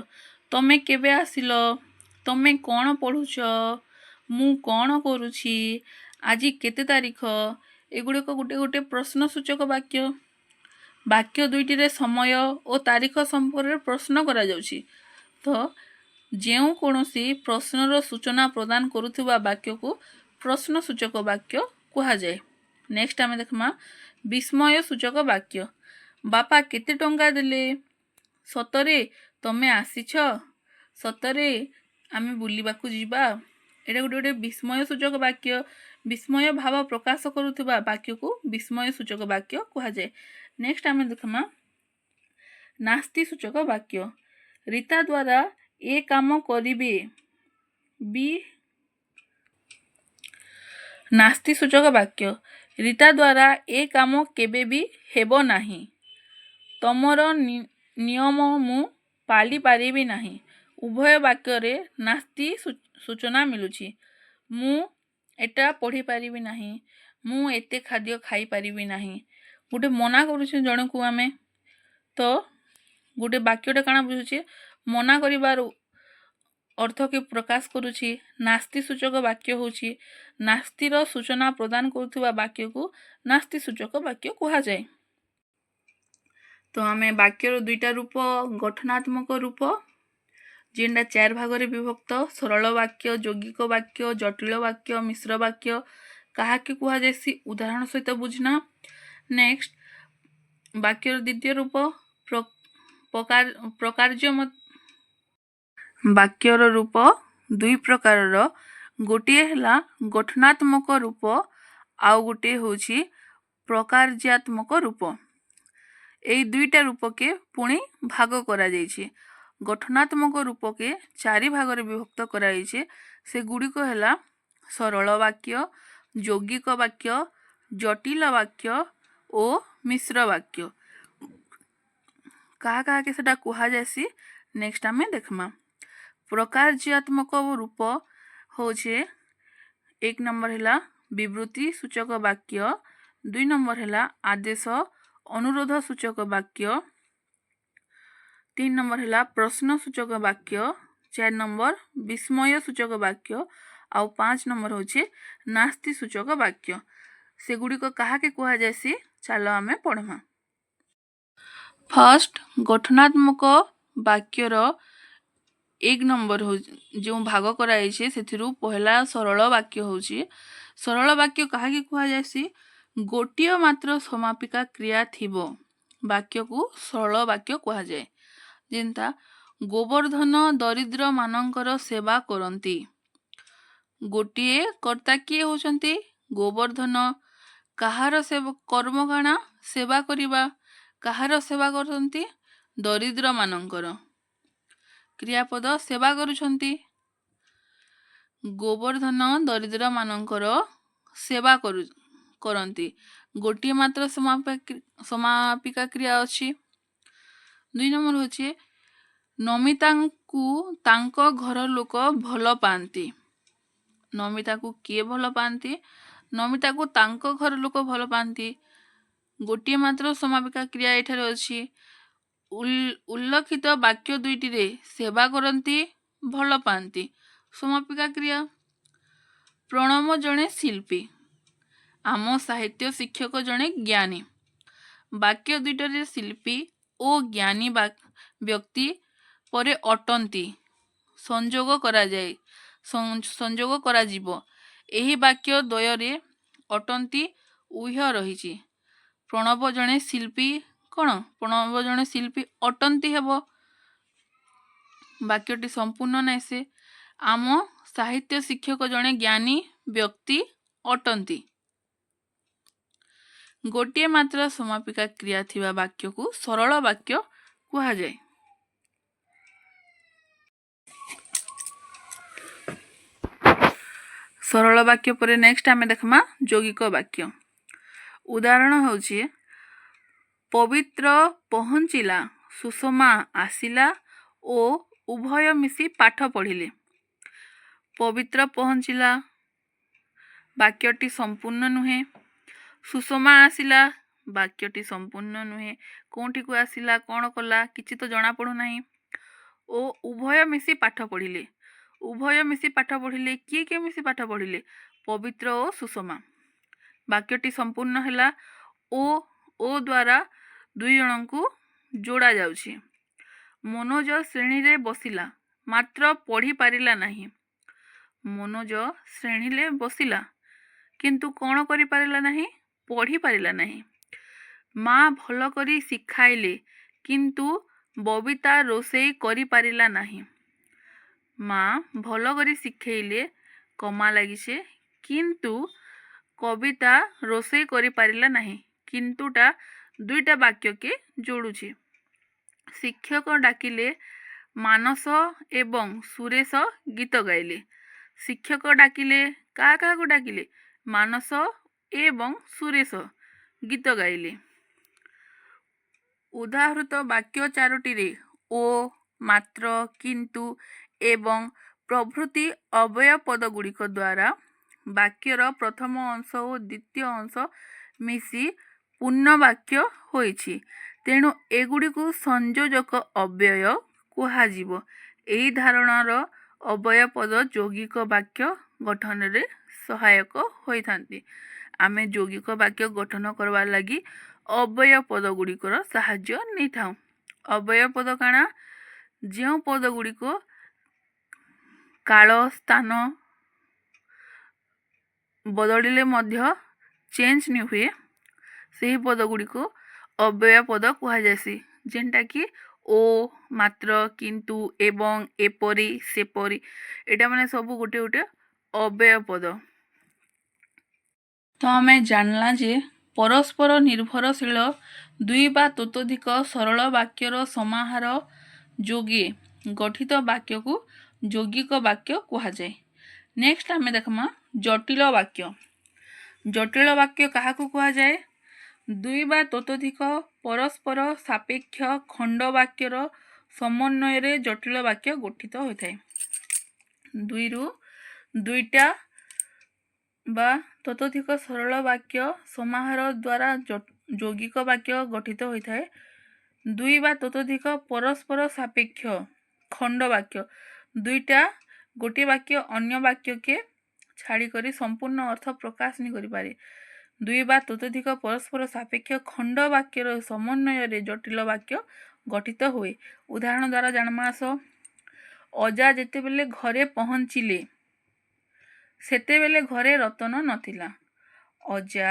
ତମେ କେବେ ଆସିଲ? ତମେ କ'ଣ ପଢ଼ୁଛ? ମୁଁ କ'ଣ କରୁଛି? ଆଜି କେତେ ତାରିଖ? ଏଗୁଡ଼ିକ ଗୋଟେ ଗୋଟେ ପ୍ରଶ୍ନ ସୂଚକ ବାକ୍ୟ। ବାକ୍ୟ ଦୁଇଟିରେ ସମୟ ଓ ତାରିଖ ସମ୍ପର୍କରେ ପ୍ରଶ୍ନ କରାଯାଉଛି। ତ ଯେଉଁ କୌଣସି ପ୍ରଶ୍ନର ସୂଚନା ପ୍ରଦାନ କରୁଥିବା ବାକ୍ୟକୁ ପ୍ରଶ୍ନ ସୂଚକ ବାକ୍ୟ କୁହାଯାଏ। ନେକ୍ସଟ ଆମେ ଦେଖମା ବିସ୍ମୟ ସୂଚକ ବାକ୍ୟ। ବାପା କେତେ ଟଙ୍କା ଦେଲେ? ସତରେ ତମେ ଆସିଛ? ସତରେ ଆମେ ବୁଲିବାକୁ ଯିବା? ଏଇଟା ଗୋଟେ ଗୋଟେ ବିସ୍ମୟ ସୂଚକ ବାକ୍ୟ। ବିସ୍ମୟ ଭାବ ପ୍ରକାଶ କରୁଥିବା ବାକ୍ୟକୁ ବିସ୍ମୟ ସୂଚକ ବାକ୍ୟ କୁହାଯାଏ। ନେକ୍ସଟ ଆମେ ଦେଖମା ନାସ୍ତି ସୂଚକ ବାକ୍ୟ। ରୀତା ଦ୍ୱାରା ଏ କାମ କରିବେ ବି। ନାସ୍ତି ସୂଚକ ବାକ୍ୟ। ରୀତା ଦ୍ୱାରା ଏ କାମ କେବେ ବି ହେବ ନାହିଁ। ତମର ନିୟମ ମୁଁ ପାଳିପାରିବି ନାହିଁ। ଉଭୟ ବାକ୍ୟରେ ନାସ୍ତି ସୂଚନା ମିଳୁଛି। ମୁଁ ଏଟା ପଢ଼ିପାରିବି ନାହିଁ। ମୁଁ ଏତେ ଖାଦ୍ୟ ଖାଇପାରିବି ନାହିଁ। ଗୋଟେ ମନା କରୁଛେ ଜଣକୁ ଆମେ, ତ ଗୋଟେ ବାକ୍ୟଟା କାଣା ବୁଝୁଛେ, ମନା କରିବାର ଅର୍ଥକେ ପ୍ରକାଶ କରୁଛି। ନାସ୍ତି ସୂଚକ ବାକ୍ୟ ହେଉଛି ନାସ୍ତିର ସୂଚନା ପ୍ରଦାନ କରୁଥିବା ବାକ୍ୟକୁ ନାସ୍ତି ସୂଚକ ବାକ୍ୟ କୁହାଯାଏ। ତ ଆମେ ବାକ୍ୟର ଦୁଇଟା ରୂପ, ଗଠନାତ୍ମକ ରୂପ ଯେନ୍ଟା ଚାରି ଭାଗରେ ବିଭକ୍ତ, ସରଳ ବାକ୍ୟ, ଯୌଗିକ ବାକ୍ୟ, ଜଟିଳ ବାକ୍ୟ, ମିଶ୍ର ବାକ୍ୟ କାହାକେ କୁହାଯାଏସି, ଉଦାହରଣ ସହିତ ବୁଝନା। ନେକ୍ସଟ ବାକ୍ୟର ଦ୍ୱିତୀୟ ରୂପ ପ୍ରକାର୍ଯ୍ୟ। ବାକ୍ୟର ରୂପ ଦୁଇ ପ୍ରକାରର। ଗୋଟିଏ ହେଲା ଗଠନାତ୍ମକ ରୂପ, ଆଉ ଗୋଟିଏ ହେଉଛି ପ୍ରକାର୍ଯ୍ୟାତ୍ମକ ରୂପ। ଏଇ ଦୁଇଟା ରୂପକେ ପୁଣି ଭାଗ କରାଯାଇଛି। ଗଠନାତ୍ମକ ରୂପକେ ଚାରି ଭାଗରେ ବିଭକ୍ତ କରାଯାଇଛି। ସେଗୁଡ଼ିକ ହେଲା ସରଳ ବାକ୍ୟ, ଯୌଗିକ ବାକ୍ୟ, ଜଟିଳ ବାକ୍ୟ ଓ ମିଶ୍ର ବାକ୍ୟ। କାହା କାହାକେ ସେଟା କୁହାଯାଏସି, ନେକ୍ସଟ ଆମେ ଦେଖମା। ପ୍ରକାର୍ଯ୍ୟାତ୍ମକ ରୂପ ହଉଛେ, ଏକ ନମ୍ବର ହେଲା ବିବୃତ୍ତି ସୂଚକ ବାକ୍ୟ, ଦୁଇ ନମ୍ବର ହେଲା ଆଦେଶ ଅନୁରୋଧ ସୂଚକ ବାକ୍ୟ, ତିନି ନମ୍ବର ହେଲା ପ୍ରଶ୍ନ ସୂଚକ ବାକ୍ୟ, ଚାରି ନମ୍ବର ବିସ୍ମୟ ସୂଚକ ବାକ୍ୟ, ଆଉ ପାଞ୍ଚ ନମ୍ବର ହେଉଛି ନାସ୍ତି ସୂଚକ ବାକ୍ୟ। ସେଗୁଡ଼ିକ କାହାକେ କୁହାଯାଏସି, ଚାଲ ଆମେ ପଢ଼ମା। ଫାର୍ଷ୍ଟ ଗଠନାତ୍ମକ ବାକ୍ୟର ଏକ ନମ୍ବର ହେଉଛି, ଯେଉଁ ଭାଗ କରାଯାଇଛି ସେଥିରୁ ପହିଲା ସରଳ ବାକ୍ୟ ହେଉଛି। ସରଳ ବାକ୍ୟ କାହାକେ କୁହାଯାଏସି? ଗୋଟିଏ ମାତ୍ର ସମାପିକା କ୍ରିୟା ଥିବ ବାକ୍ୟକୁ ସରଳ ବାକ୍ୟ କୁହାଯାଏ। ଯେନ୍ତା ଗୋବର୍ଦ୍ଧନ ଦରିଦ୍ରମାନଙ୍କର ସେବା କରନ୍ତି। ଗୋଟିଏ କର୍ତ୍ତା କିଏ ହେଉଛନ୍ତି? ଗୋବର୍ଦ୍ଧନ। କାହାର ସେବା? କର୍ମ କାଣା? ସେବା କରିବା। କାହାର ସେବା କରନ୍ତି? ଦରିଦ୍ରମାନଙ୍କର। କ୍ରିୟାପଦ ସେବା କରୁଛନ୍ତି। ଗୋବର୍ଦ୍ଧନ ଦରିଦ୍ରମାନଙ୍କର ସେବା କରନ୍ତି। ଗୋଟିଏ ମାତ୍ର ସମାପିକା କ୍ରିୟା ଅଛି। ଦୁଇ ନମ୍ବର ହେଉଛି ନମିତାଙ୍କୁ ତାଙ୍କ ଘର ଲୋକ ଭଲ ପାଆନ୍ତି। ନମିତାକୁ କିଏ ଭଲ ପାଆନ୍ତି? ନମିତାକୁ ତାଙ୍କ ଘର ଲୋକ ଭଲ ପାଆନ୍ତି। ଗୋଟିଏ ମାତ୍ର ସମାପିକା କ୍ରିୟା ଏଠାରେ ଅଛି। ଉଲ୍ଲିଖିତ ବାକ୍ୟ ଦୁଇଟିରେ ସେବା କରନ୍ତି, ଭଲ ପାଆନ୍ତି। ସମାପିକା କ୍ରିୟା। ପ୍ରଣବ ଜଣେ ଶିଳ୍ପୀ। ଆମ ସାହିତ୍ୟ ଶିକ୍ଷକ ଜଣେ ଜ୍ଞାନୀ। ବାକ୍ୟ ଦୁଇଟାରେ ଶିଳ୍ପୀ ଓ ଜ୍ଞାନୀ ବ୍ୟକ୍ତି ପରେ ଅଟନ୍ତି ସଂଯୋଗ କରାଯାଏ, ସଂଯୋଗ କରାଯିବ। ଏହି ବାକ୍ୟ ଦ୍ୱୟରେ ଅଟନ୍ତି ଉହ୍ୟ ରହିଛି। ପ୍ରଣବ ଜଣେ ଶିଳ୍ପୀ କ'ଣ? ପ୍ରଣବ ଜଣେ ଶିଳ୍ପୀ ଅଟନ୍ତି ହେବ, ବାକ୍ୟଟି ସମ୍ପୂର୍ଣ୍ଣ ନାହିଁ ସେ। ଆମ ସାହିତ୍ୟ ଶିକ୍ଷକ ଜଣେ ଜ୍ଞାନୀ ବ୍ୟକ୍ତି ଅଟନ୍ତି। ଗୋଟିଏ ମାତ୍ର ସମାପିକା କ୍ରିୟା ଥିବା ବାକ୍ୟକୁ ସରଳ ବାକ୍ୟ କୁହାଯାଏ। ସରଳ ବାକ୍ୟ ପରେ ନେକ୍ସଟ ଆମେ ଦେଖମା ଯୌଗିକ ବାକ୍ୟ। ଉଦାହରଣ ହେଉଛି, ପବିତ୍ର ପହଞ୍ଚିଲା, ସୁଷମା ଆସିଲା ଓ ଉଭୟ ମିଶି ପାଠ ପଢ଼ିଲେ। ପବିତ୍ର ପହଞ୍ଚିଲା, ବାକ୍ୟଟି ସମ୍ପୂର୍ଣ୍ଣ ନୁହେଁ। ସୁଷମା ଆସିଲା, ବାକ୍ୟଟି ସମ୍ପୂର୍ଣ୍ଣ ନୁହେଁ। କେଉଁଠିକୁ ଆସିଲା, କ'ଣ କଲା, କିଛି ତ ଜଣାପଡ଼ୁନାହିଁ। ଓ ଉଭୟ ମିଶି ପାଠ ପଢ଼ିଲେ। ଉଭୟ ମିଶି ପାଠ ପଢ଼ିଲେ, କିଏ କିଏ ମିଶି ପାଠ ପଢ଼ିଲେ? ପବିତ୍ର ଓ ସୁଷମା। ବାକ୍ୟଟି ସମ୍ପୂର୍ଣ୍ଣ ହେଲା। ଓ ଦ୍ୱାରା ଦୁଇ ଜଣଙ୍କୁ ଯୋଡ଼ା ଯାଉଛି। ମନୋଜ ଶ୍ରେଣୀରେ ବସିଲା, ମାତ୍ର ପଢ଼ିପାରିଲା ନାହିଁ। ମନୋଜ ଶ୍ରେଣୀରେ ବସିଲା, କିନ୍ତୁ କ'ଣ କରିପାରିଲା ନାହିଁ? ପଢ଼ିପାରିଲା ନାହିଁ। ମା ଭଲ କରି ଶିଖାଇଲେ, କିନ୍ତୁ ବବିତା ରୋଷେଇ କରିପାରିଲା ନାହିଁ। ମା ଭଲ କରି ଶିଖେଇଲେ, କମା ଲାଗିছে, କିନ୍ତୁ କବିତା ରୋଷେଇ କରିପାରିଲା ନାହିଁ। କିନ୍ତୁଟା ଦୁଇଟା ବାକ୍ୟକେ ଯୋଡ଼ୁଛି। ଶିକ୍ଷକ ଡାକିଲେ, ମାନସ ଏବଂ ସୁରେଶ ଗୀତ ଗାଇଲେ। ଶିକ୍ଷକ ଡାକିଲେ, କାହା କାହାକୁ ଡାକିଲେ? ମାନସ ଏବଂ ସୁରେଶ ଗୀତ ଗାଇଲେ। ଉଦାହୃତ ବାକ୍ୟ ଚାରୋଟିରେ ଓ, ମାତ୍ର, କିନ୍ତୁ ଏବଂ ପ୍ରଭୃତି ଅବ୍ୟୟ ପଦଗୁଡ଼ିକ ଦ୍ୱାରା ବାକ୍ୟର ପ୍ରଥମ ଅଂଶ ଓ ଦ୍ୱିତୀୟ ଅଂଶ ମିଶି ପୂର୍ଣ୍ଣ ବାକ୍ୟ ହୋଇଛି। ତେଣୁ ଏଗୁଡ଼ିକୁ ସଂଯୋଜକ ଅବ୍ୟୟ କୁହାଯିବ। ଏହି ଧାରଣାର ଅବ୍ୟୟ ପଦ ଯୌଗିକ ବାକ୍ୟ ଗଠନରେ ସହାୟକ ହୋଇଥାନ୍ତି। ଆମେ ଯୌଗିକ ବାକ୍ୟ ଗଠନ କରବାର୍ ଲାଗି ଅବ୍ୟୟ ପଦ ଗୁଡ଼ିକର ସାହାଯ୍ୟ ନେଇଥାଉ। ଅବ୍ୟୟ ପଦ କାଣା? ଯେଉଁ ପଦ ଗୁଡ଼ିକ କାଳ ସ୍ଥାନ ବଦଳିଲେ ମଧ୍ୟ ଚେଞ୍ଜ ନି ହୁଏ, ସେହି ପଦ ଗୁଡ଼ିକୁ ଅବ୍ୟୟ ପଦ କୁହାଯାଏସି, ଯେନ୍ଟାକି ଓ, ମାତ୍ର, କିନ୍ତୁ, ଏବଂ, ଏପରି, ସେପରି। ଏଇଟା ମାନେ ସବୁ ଗୋଟେ ଗୋଟେ ଅବ୍ୟୟ ପଦ। ତ ଆମେ ଜାଣିଲା ଯେ ପରସ୍ପର ନିର୍ଭରଶୀଳ ଦୁଇ ବା ତତୋଧିକ ସରଳ ବାକ୍ୟର ସମାହାର ଯୋଗେ ଗଠିତ ବାକ୍ୟକୁ ଯୌଗିକ ବାକ୍ୟ କୁହାଯାଏ। ନେକ୍ସଟ ଆମେ ଦେଖମା ଜଟିଳ ବାକ୍ୟ। ଜଟିଳ ବାକ୍ୟ କାହାକୁ କୁହାଯାଏ? ଦୁଇ ବା ତତୋଧିକ ପରସ୍ପର ସାପେକ୍ଷ ଖଣ୍ଡ ବାକ୍ୟର ସମନ୍ୱୟରେ ଜଟିଳ ବାକ୍ୟ ଗଠିତ ହୋଇଥାଏ। ଦୁଇରୁ ଦୁଇଟା ବା ତତୋଧିକ ସରଳ ବାକ୍ୟ ସମାହାର ଦ୍ୱାରା ଯୌଗିକ ବାକ୍ୟ ଗଠିତ ହୋଇଥାଏ। ଦୁଇ ବା ତତୋଧିକ ପରସ୍ପର ସାପେକ୍ଷ ଖଣ୍ଡ ବାକ୍ୟ, ଦୁଇଟା, ଗୋଟିଏ ବାକ୍ୟ ଅନ୍ୟ ବାକ୍ୟକେ ଛାଡ଼ିକରି ସମ୍ପୂର୍ଣ୍ଣ ଅର୍ଥ ପ୍ରକାଶ ନି କରିପାରେ। ଦୁଇ ବା ତତୋଧିକ ପରସ୍ପର ସାପେକ୍ଷ ଖଣ୍ଡ ବାକ୍ୟର ସମନ୍ୱୟରେ ଜଟିଳ ବାକ୍ୟ ଗଠିତ ହୁଏ। ଉଦାହରଣ ଦ୍ୱାରା ଜାଣମା ଆସ। ଅଜା ଯେତେବେଳେ ଘରେ ପହଞ୍ଚିଲେ, ସେତେବେଳେ ଘରେ ରତନ ନଥିଲା। ଅଜା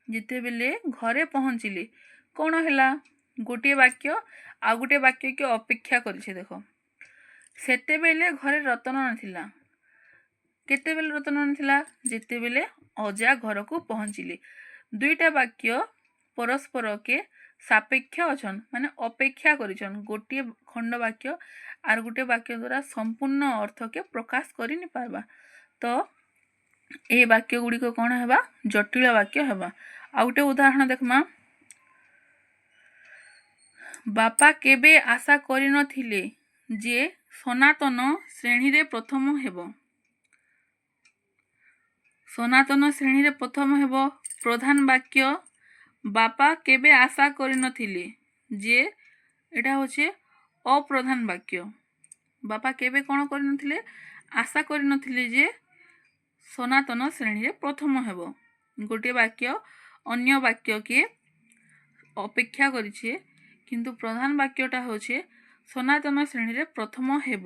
ଯେତେବେଳେ ଘରେ ପହଞ୍ଚିଲେ, କ'ଣ ହେଲା? ଗୋଟିଏ ବାକ୍ୟ ଆଉ ଗୋଟିଏ ବାକ୍ୟକେ ଅପେକ୍ଷା କରିছে। ଦେଖ, ସେତେବେଳେ ଘରେ ରତନ ନଥିଲା। କେତେବେଳେ ରତନ ନଥିଲା? ଯେତେବେଳେ ଅଜା ଘରକୁ ପହଞ୍ଚିଲେ। ଦୁଇଟା ବାକ୍ୟ ପରସ୍ପରକେ ସାପେକ୍ଷ ଅଛନ୍, ମାନେ ଅପେକ୍ଷା କରିଛନ୍। ଗୋଟିଏ ଖଣ୍ଡ ବାକ୍ୟ ଆର୍ ଗୋଟିଏ ବାକ୍ୟ ଦ୍ୱାରା ସମ୍ପୂର୍ଣ୍ଣ ଅର୍ଥକେ ପ୍ରକାଶ କରି ନି ପାରବା। ତ ଏ ବାକ୍ୟ ଗୁଡ଼ିକ କ'ଣ ହେବା? ଜଟିଳ ବାକ୍ୟ ହେବା। ଆଉ ଗୋଟେ ଉଦାହରଣ ଦେଖମା। ବାପା କେବେ ଆଶା କରିନଥିଲେ ଯେ ସନାତନ ଶ୍ରେଣୀରେ ପ୍ରଥମ ହେବ। ସନାତନ ଶ୍ରେଣୀରେ ପ୍ରଥମ ହେବ, ପ୍ରଧାନ ବାକ୍ୟ। ବାପା କେବେ ଆଶା କରିନଥିଲେ ଯେ, ଏଇଟା ହଉଛି ଅପ୍ରଧାନ ବାକ୍ୟ। ବାପା କେବେ କ'ଣ କରିନଥିଲେ? ଆଶା କରିନଥିଲେ ଯେ ସନାତନ ଶ୍ରେଣୀରେ ପ୍ରଥମ ହେବ। ଗୋଟିଏ ବାକ୍ୟ ଅନ୍ୟ ବାକ୍ୟକେ ଅପେକ୍ଷା କରିଛେ, କିନ୍ତୁ ପ୍ରଧାନ ବାକ୍ୟଟା ହେଉଛି ସନାତନ ଶ୍ରେଣୀରେ ପ୍ରଥମ ହେବ।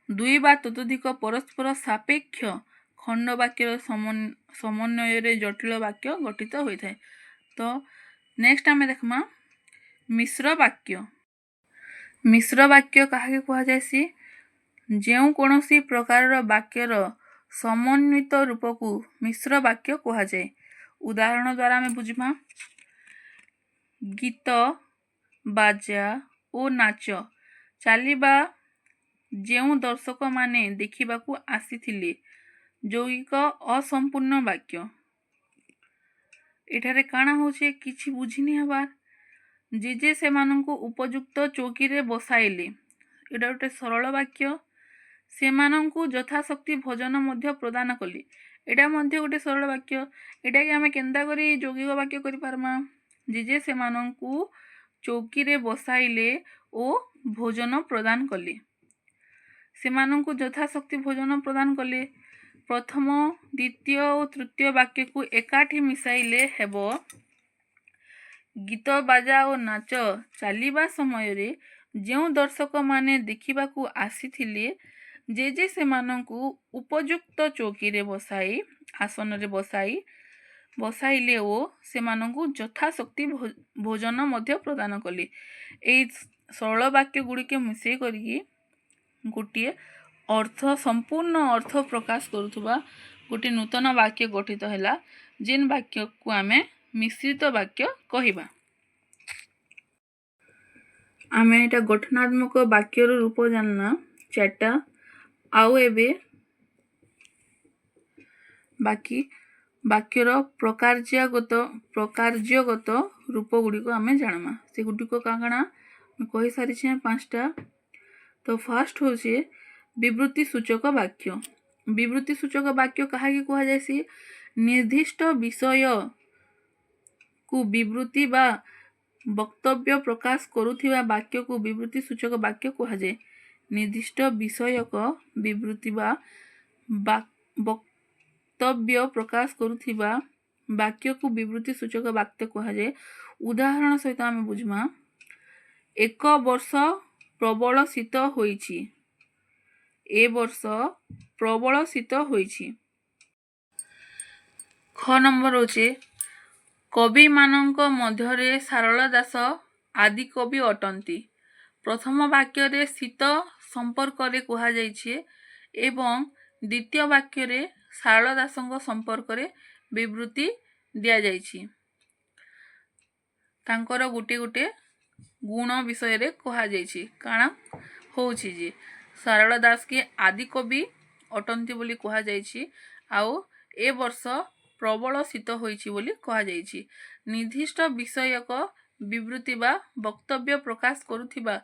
ଦୁଇ ବା ତତୋଧିକ ପରସ୍ପର ସାପେକ୍ଷ ଖଣ୍ଡ ବାକ୍ୟର ସମନ୍ୱୟରେ ଜଟିଳ ବାକ୍ୟ ଗଠିତ ହୋଇଥାଏ। ତ ନେକ୍ସଟ ଆମେ ଦେଖମା ମିଶ୍ର ବାକ୍ୟ। ମିଶ୍ର ବାକ୍ୟ କାହାକେ କୁହାଯାଏସି? ଯେଉଁ କୌଣସି ପ୍ରକାରର ବାକ୍ୟର ସମନ୍ୱିତ ରୂପକୁ ମିଶ୍ର ବାକ୍ୟ କୁହାଯାଏ। ଉଦାହରଣ ଦ୍ୱାରା ଆମେ ବୁଝିମା। ଗୀତ, ବାଜା ଓ ନାଚ ଚାଲିବା ଯେଉଁ ଦର୍ଶକମାନେ ଦେଖିବାକୁ ଆସିଥିଲେ, ଯୌଗିକ ଅସମ୍ପୂର୍ଣ୍ଣ ବାକ୍ୟ। ଏଠାରେ କାଣା ହଉଛେ, କିଛି ବୁଝିନି ହେବାର୍। ଜେଜେ ସେମାନଙ୍କୁ ଉପଯୁକ୍ତ ଚୌକିରେ ବସାଇଲେ, ଏଇଟା ଗୋଟେ ସରଳ ବାକ୍ୟ। ସେମାନଙ୍କୁ ଯଥାଶକ୍ତି ଭୋଜନ ମଧ୍ୟ ପ୍ରଦାନ କଲେ, ଏଇଟା ମଧ୍ୟ ଗୋଟେ ସରଳ ବାକ୍ୟ। ଏଇଟାକେ ଆମେ କେନ୍ତା କରି ଯୌଗିକ ବାକ୍ୟ କରିପାରମା? ଜେଜେ ସେମାନଙ୍କୁ ଚୌକିରେ ବସାଇଲେ ଓ ଭୋଜନ ପ୍ରଦାନ କଲେ। ସେମାନଙ୍କୁ ଯଥାଶକ୍ତି ଭୋଜନ ପ୍ରଦାନ କଲେ। ପ୍ରଥମ, ଦ୍ୱିତୀୟ ଓ ତୃତୀୟ ବାକ୍ୟକୁ ଏକାଠି ମିଶାଇଲେ ହେବ, ଗୀତ, ବାଜା ଓ ନାଚ ଚାଲିବା ସମୟରେ ଯେଉଁ ଦର୍ଶକମାନେ ଦେଖିବାକୁ ଆସିଥିଲେ, ଜେଜେ ସେମାନଙ୍କୁ ଉପଯୁକ୍ତ ଚୌକିରେ ବସାଇ, ଆସନରେ ବସାଇଲେ ଓ ସେମାନଙ୍କୁ ଯଥାଶକ୍ତି ଭୋଜନ ମଧ୍ୟ ପ୍ରଦାନ କଲେ। ଏଇ ସରଳ ବାକ୍ୟ ଗୁଡ଼ିକ ମିଶେଇ କରିକି ଗୋଟିଏ ଅର୍ଥ, ସମ୍ପୂର୍ଣ୍ଣ ଅର୍ଥ ପ୍ରକାଶ କରୁଥିବା ଗୋଟିଏ ନୂତନ ବାକ୍ୟ ଗଠିତ ହେଲା, ଯେନ୍ ବାକ୍ୟକୁ ଆମେ ମିଶ୍ରିତ ବାକ୍ୟ କହିବା। ଆମେ ଏଇଟା ଗଠନାତ୍ମକ ବାକ୍ୟର ରୂପ ଜାଣିଲା ଚାରିଟା। ଆଉ ଏବେ ବାକି ବାକ୍ୟର ପ୍ରକାର୍ଯ୍ୟଗତ ରୂପ ଗୁଡ଼ିକ ଆମେ ଜାଣମା। ସେଗୁଡ଼ିକ କାଣା କାଣା, ମୁଁ କହିସାରିଛେ ପାଞ୍ଚଟା। ତ ଫାର୍ଷ୍ଟ ହଉଛି ବିବୃତି ସୂଚକ ବାକ୍ୟ। ବିବୃତି ସୂଚକ ବାକ୍ୟ କାହାକେ କୁହାଯାଏସି? ନିର୍ଦ୍ଦିଷ୍ଟ ବିଷୟ କୁ ବିବୃତି ବା ବକ୍ତବ୍ୟ ପ୍ରକାଶ କରୁଥିବା ବାକ୍ୟକୁ ବିବୃତି ସୂଚକ ବାକ୍ୟ କୁହାଯାଏ। ନିର୍ଦ୍ଦିଷ୍ଟ ବିଷୟକ ବିବୃତି ବା ବକ୍ତବ୍ୟ ପ୍ରକାଶ କରୁଥିବା ବାକ୍ୟକୁ ବିବୃତି ସୂଚକ ବାକ୍ୟ କୁହାଯାଏ। ଉଦାହରଣ ସହିତ ଆମେ ବୁଝମା। ଏକ ବର୍ଷ ପ୍ରବଳ ଶୀତ ହୋଇଛି। ଏ ବର୍ଷ ପ୍ରବଳ ଶୀତ ହୋଇଛି। ଖ ନମ୍ବର ହଉଛି, କବିମାନଙ୍କ ମଧ୍ୟରେ ସାରଳା ଦାସ ଆଦିକବି ଅଟନ୍ତି। ପ୍ରଥମ ବାକ୍ୟରେ ଶୀତ ସମ୍ପର୍କରେ କୁହାଯାଇଛି ଏବଂ ଦ୍ୱିତୀୟ ବାକ୍ୟରେ ସାରଳା ଦାସଙ୍କ ସମ୍ପର୍କରେ ବିବୃତି ଦିଆଯାଇଛି। ତାଙ୍କର ଗୋଟିଏ ଗୋଟିଏ ଗୁଣ ବିଷୟରେ କୁହାଯାଇଛି। କାଣା ହଉଛି ଯେ ସାରଳା ଦାସ କି ଆଦିକବି ଅଟନ୍ତି ବୋଲି କୁହାଯାଇଛି ଆଉ ଏ ବର୍ଷ ପ୍ରବଳ ଶୀତ ହୋଇଛି ବୋଲି କୁହାଯାଇଛି। ନିର୍ଦ୍ଦିଷ୍ଟ ବିଷୟକ ବିବୃତି ବା ବକ୍ତବ୍ୟ ପ୍ରକାଶ କରୁଥିବା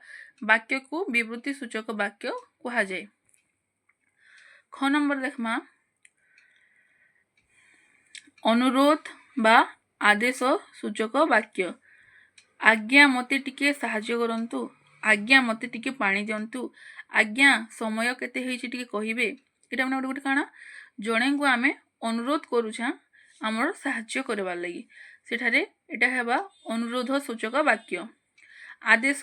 ବାକ୍ୟକୁ ବିବୃତି ସୂଚକ ବାକ୍ୟ କୁହାଯାଏ। ଖ ନମ୍ବର ଦେଖମା, ଅନୁରୋଧ ବା ଆଦେଶ ସୂଚକ ବାକ୍ୟ। ଆଜ୍ଞା, ମୋତେ ଟିକେ ସାହାଯ୍ୟ କରନ୍ତୁ। ଆଜ୍ଞା, ମୋତେ ଟିକେ ପାଣି ଦିଅନ୍ତୁ। ଆଜ୍ଞା, ସମୟ କେତେ ହେଇଛି ଟିକେ କହିବେ। ଏଇଟା ମାନେ ଗୋଟେ ଗୋଟେ କାଣା, ଜଣେଙ୍କୁ ଆମେ ଅନୁରୋଧ କରୁଛାଁ ଆମର ସାହାଯ୍ୟ କରିବାର୍ ଲାଗି। ସେଠାରେ ଏଇଟା ହେବା ଅନୁରୋଧ ସୂଚକ ବାକ୍ୟ। ଆଦେଶ,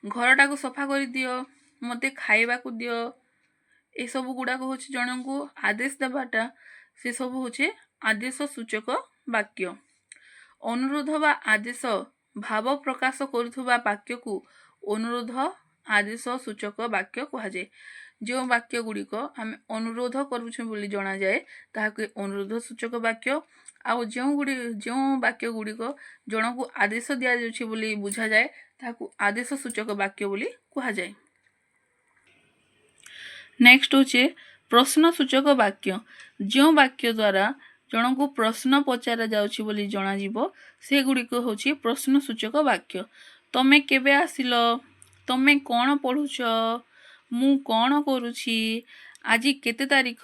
ଘରଟାକୁ ସଫା କରିଦିଅ, ମୋତେ ଖାଇବାକୁ ଦିଅ, ଏସବୁ ଗୁଡ଼ାକ ହେଉଛି ଜଣଙ୍କୁ ଆଦେଶ ଦେବାଟା। ସେସବୁ ହେଉଛି ଆଦେଶ ସୂଚକ ବାକ୍ୟ। ଅନୁରୋଧ ବା ଆଦେଶ ଭାବ ପ୍ରକାଶ କରୁଥିବା ବାକ୍ୟକୁ ଅନୁରୋଧ ଆଦେଶ ସୂଚକ ବାକ୍ୟ କୁହାଯାଏ। ଯେଉଁ ବାକ୍ୟ ଗୁଡ଼ିକ ଆମେ ଅନୁରୋଧ କରୁଛୁ ବୋଲି ଜଣାଯାଏ, ତାହାକୁ ଅନୁରୋଧ ସୂଚକ ବାକ୍ୟ, ଆଉ ଯେଉଁ ବାକ୍ୟ ଗୁଡ଼ିକ ଜଣକୁ ଆଦେଶ ଦିଆଯାଉଛି ବୋଲି ବୁଝାଯାଏ, ତାହାକୁ ଆଦେଶ ସୂଚକ ବାକ୍ୟ ବୋଲି କୁହାଯାଏ। ନେକ୍ସଟ ହେଉଛି ପ୍ରଶ୍ନ ସୂଚକ ବାକ୍ୟ। ଯେଉଁ ବାକ୍ୟ ଦ୍ୱାରା ଜଣକୁ ପ୍ରଶ୍ନ ପଚରା ଯାଉଛି ବୋଲି ଜଣାଯିବ, ସେଗୁଡ଼ିକ ହେଉଛି ପ୍ରଶ୍ନ ସୂଚକ ବାକ୍ୟ। ତମେ କେବେ ଆସିଲ? ତମେ କ'ଣ ପଢ଼ୁଛ? ମୁଁ କ'ଣ କରୁଛି? ଆଜି କେତେ ତାରିଖ?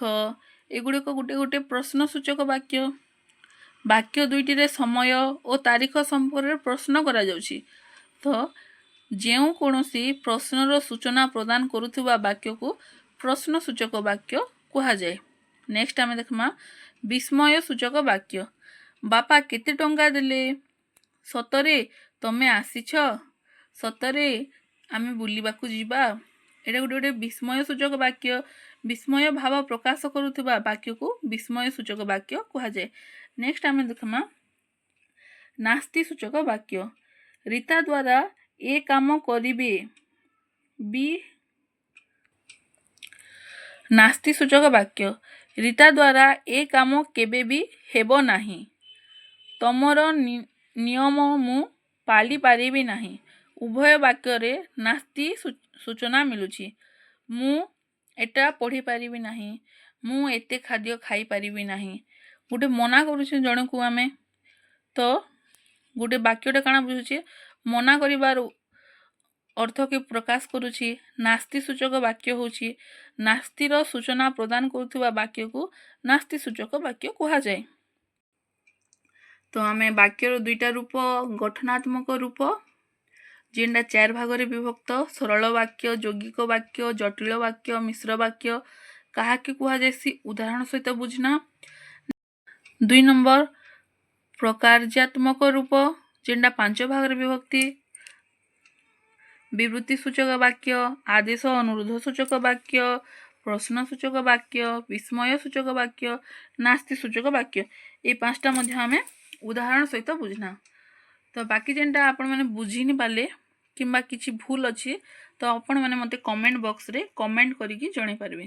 ଏଗୁଡ଼ିକ ଗୋଟେ ଗୋଟେ ପ୍ରଶ୍ନ ସୂଚକ ବାକ୍ୟ। ବାକ୍ୟ ଦୁଇଟିରେ ସମୟ ଓ ତାରିଖ ସମ୍ପର୍କରେ ପ୍ରଶ୍ନ କରାଯାଉଛି। ତ ଯେଉଁ କୌଣସି ପ୍ରଶ୍ନର ସୂଚନା ପ୍ରଦାନ କରୁଥିବା ବାକ୍ୟକୁ ପ୍ରଶ୍ନ ସୂଚକ ବାକ୍ୟ କୁହାଯାଏ। ନେକ୍ସଟ ଆମେ ଦେଖମା ବିସ୍ମୟ ସୂଚକ ବାକ୍ୟ। ବାପା କେତେ ଟଙ୍କା ଦେଲେ? ସତରେ ତମେ ଆସିଛ? ସତରେ ଆମେ ବୁଲିବାକୁ ଯିବା? ଏଇଟା ଗୋଟେ ଗୋଟେ ବିସ୍ମୟ ସୂଚକ ବାକ୍ୟ। ବିସ୍ମୟ ଭାବ ପ୍ରକାଶ କରୁଥିବା ବାକ୍ୟକୁ ବିସ୍ମୟ ସୂଚକ ବାକ୍ୟ କୁହାଯାଏ। ନେକ୍ସଟ ଆମେ ଦେଖମା ନାସ୍ତି ସୂଚକ ବାକ୍ୟ। ରୀତା ଦ୍ୱାରା ଏ କାମ କରିବେ ବି। ନାସ୍ତି ସୂଚକ ବାକ୍ୟ। ରୀତା ଦ୍ୱାରା ଏ କାମ କେବେ ବି ହେବ ନାହିଁ। ତମର ନିୟମ ମୁଁ ପାଳିପାରିବି ନାହିଁ। ଉଭୟ ବାକ୍ୟରେ ନାସ୍ତି ସୂଚନା ମିଳୁଛି। ମୁଁ ଏଟା ପଢ଼ିପାରିବି ନାହିଁ। ମୁଁ ଏତେ ଖାଦ୍ୟ ଖାଇପାରିବି ନାହିଁ। ଗୋଟେ ମନା କରୁଛେ ଜଣକୁ ଆମେ, ତ ଗୋଟେ ବାକ୍ୟଟା କାଣା ବୁଝୁଛେ? ମନା କରିବାର ଅର୍ଥକେ ପ୍ରକାଶ କରୁଛି। ନାସ୍ତି ସୂଚକ ବାକ୍ୟ ହେଉଛି, ନାସ୍ତିର ସୂଚନା ପ୍ରଦାନ କରୁଥିବା ବାକ୍ୟକୁ ନାସ୍ତି ସୂଚକ ବାକ୍ୟ କୁହାଯାଏ। ତ ଆମେ ବାକ୍ୟର ଦୁଇଟା ରୂପ, ଗଠନାତ୍ମକ ରୂପ, ଯେନ୍ଟା ଚାରି ଭାଗରେ ବିଭକ୍ତ: ସରଳ ବାକ୍ୟ, ଯୌଗିକ ବାକ୍ୟ, ଜଟିଳ ବାକ୍ୟ, ମିଶ୍ର ବାକ୍ୟ, କାହାକେ କୁହାଯାଏସି, ଉଦାହରଣ ସହିତ ବୁଝନା। ଦୁଇ ନମ୍ବର ପ୍ରକାର୍ଯ୍ୟାତ୍ମକ ରୂପ, ଯେନ୍ଟା ପାଞ୍ଚ ଭାଗରେ ବିଭକ୍ତି: ବିବୃତ୍ତି ସୂଚକ ବାକ୍ୟ, ଆଦେଶ ଅନୁରୋଧ ସୂଚକ ବାକ୍ୟ, ପ୍ରଶ୍ନ ସୂଚକ ବାକ୍ୟ, ବିସ୍ମୟ ସୂଚକ ବାକ୍ୟ, ନାସ୍ତି ସୂଚକ ବାକ୍ୟ। ଏଇ ପାଞ୍ଚଟା ମଧ୍ୟ ଆମେ ଉଦାହରଣ ସହିତ ବୁଝନା। ତ ବାକି ଯେନ୍ଟା ଆପଣମାନେ ବୁଝି ନି ପାରିଲେ କିମ୍ବା କିଛି ଭୁଲ ଅଛି, ତ ଆପଣମାନେ ମୋତେ କମେଣ୍ଟ ବକ୍ସରେ କମେଣ୍ଟ କରିକି ଜଣାଇ ପାରିବେ।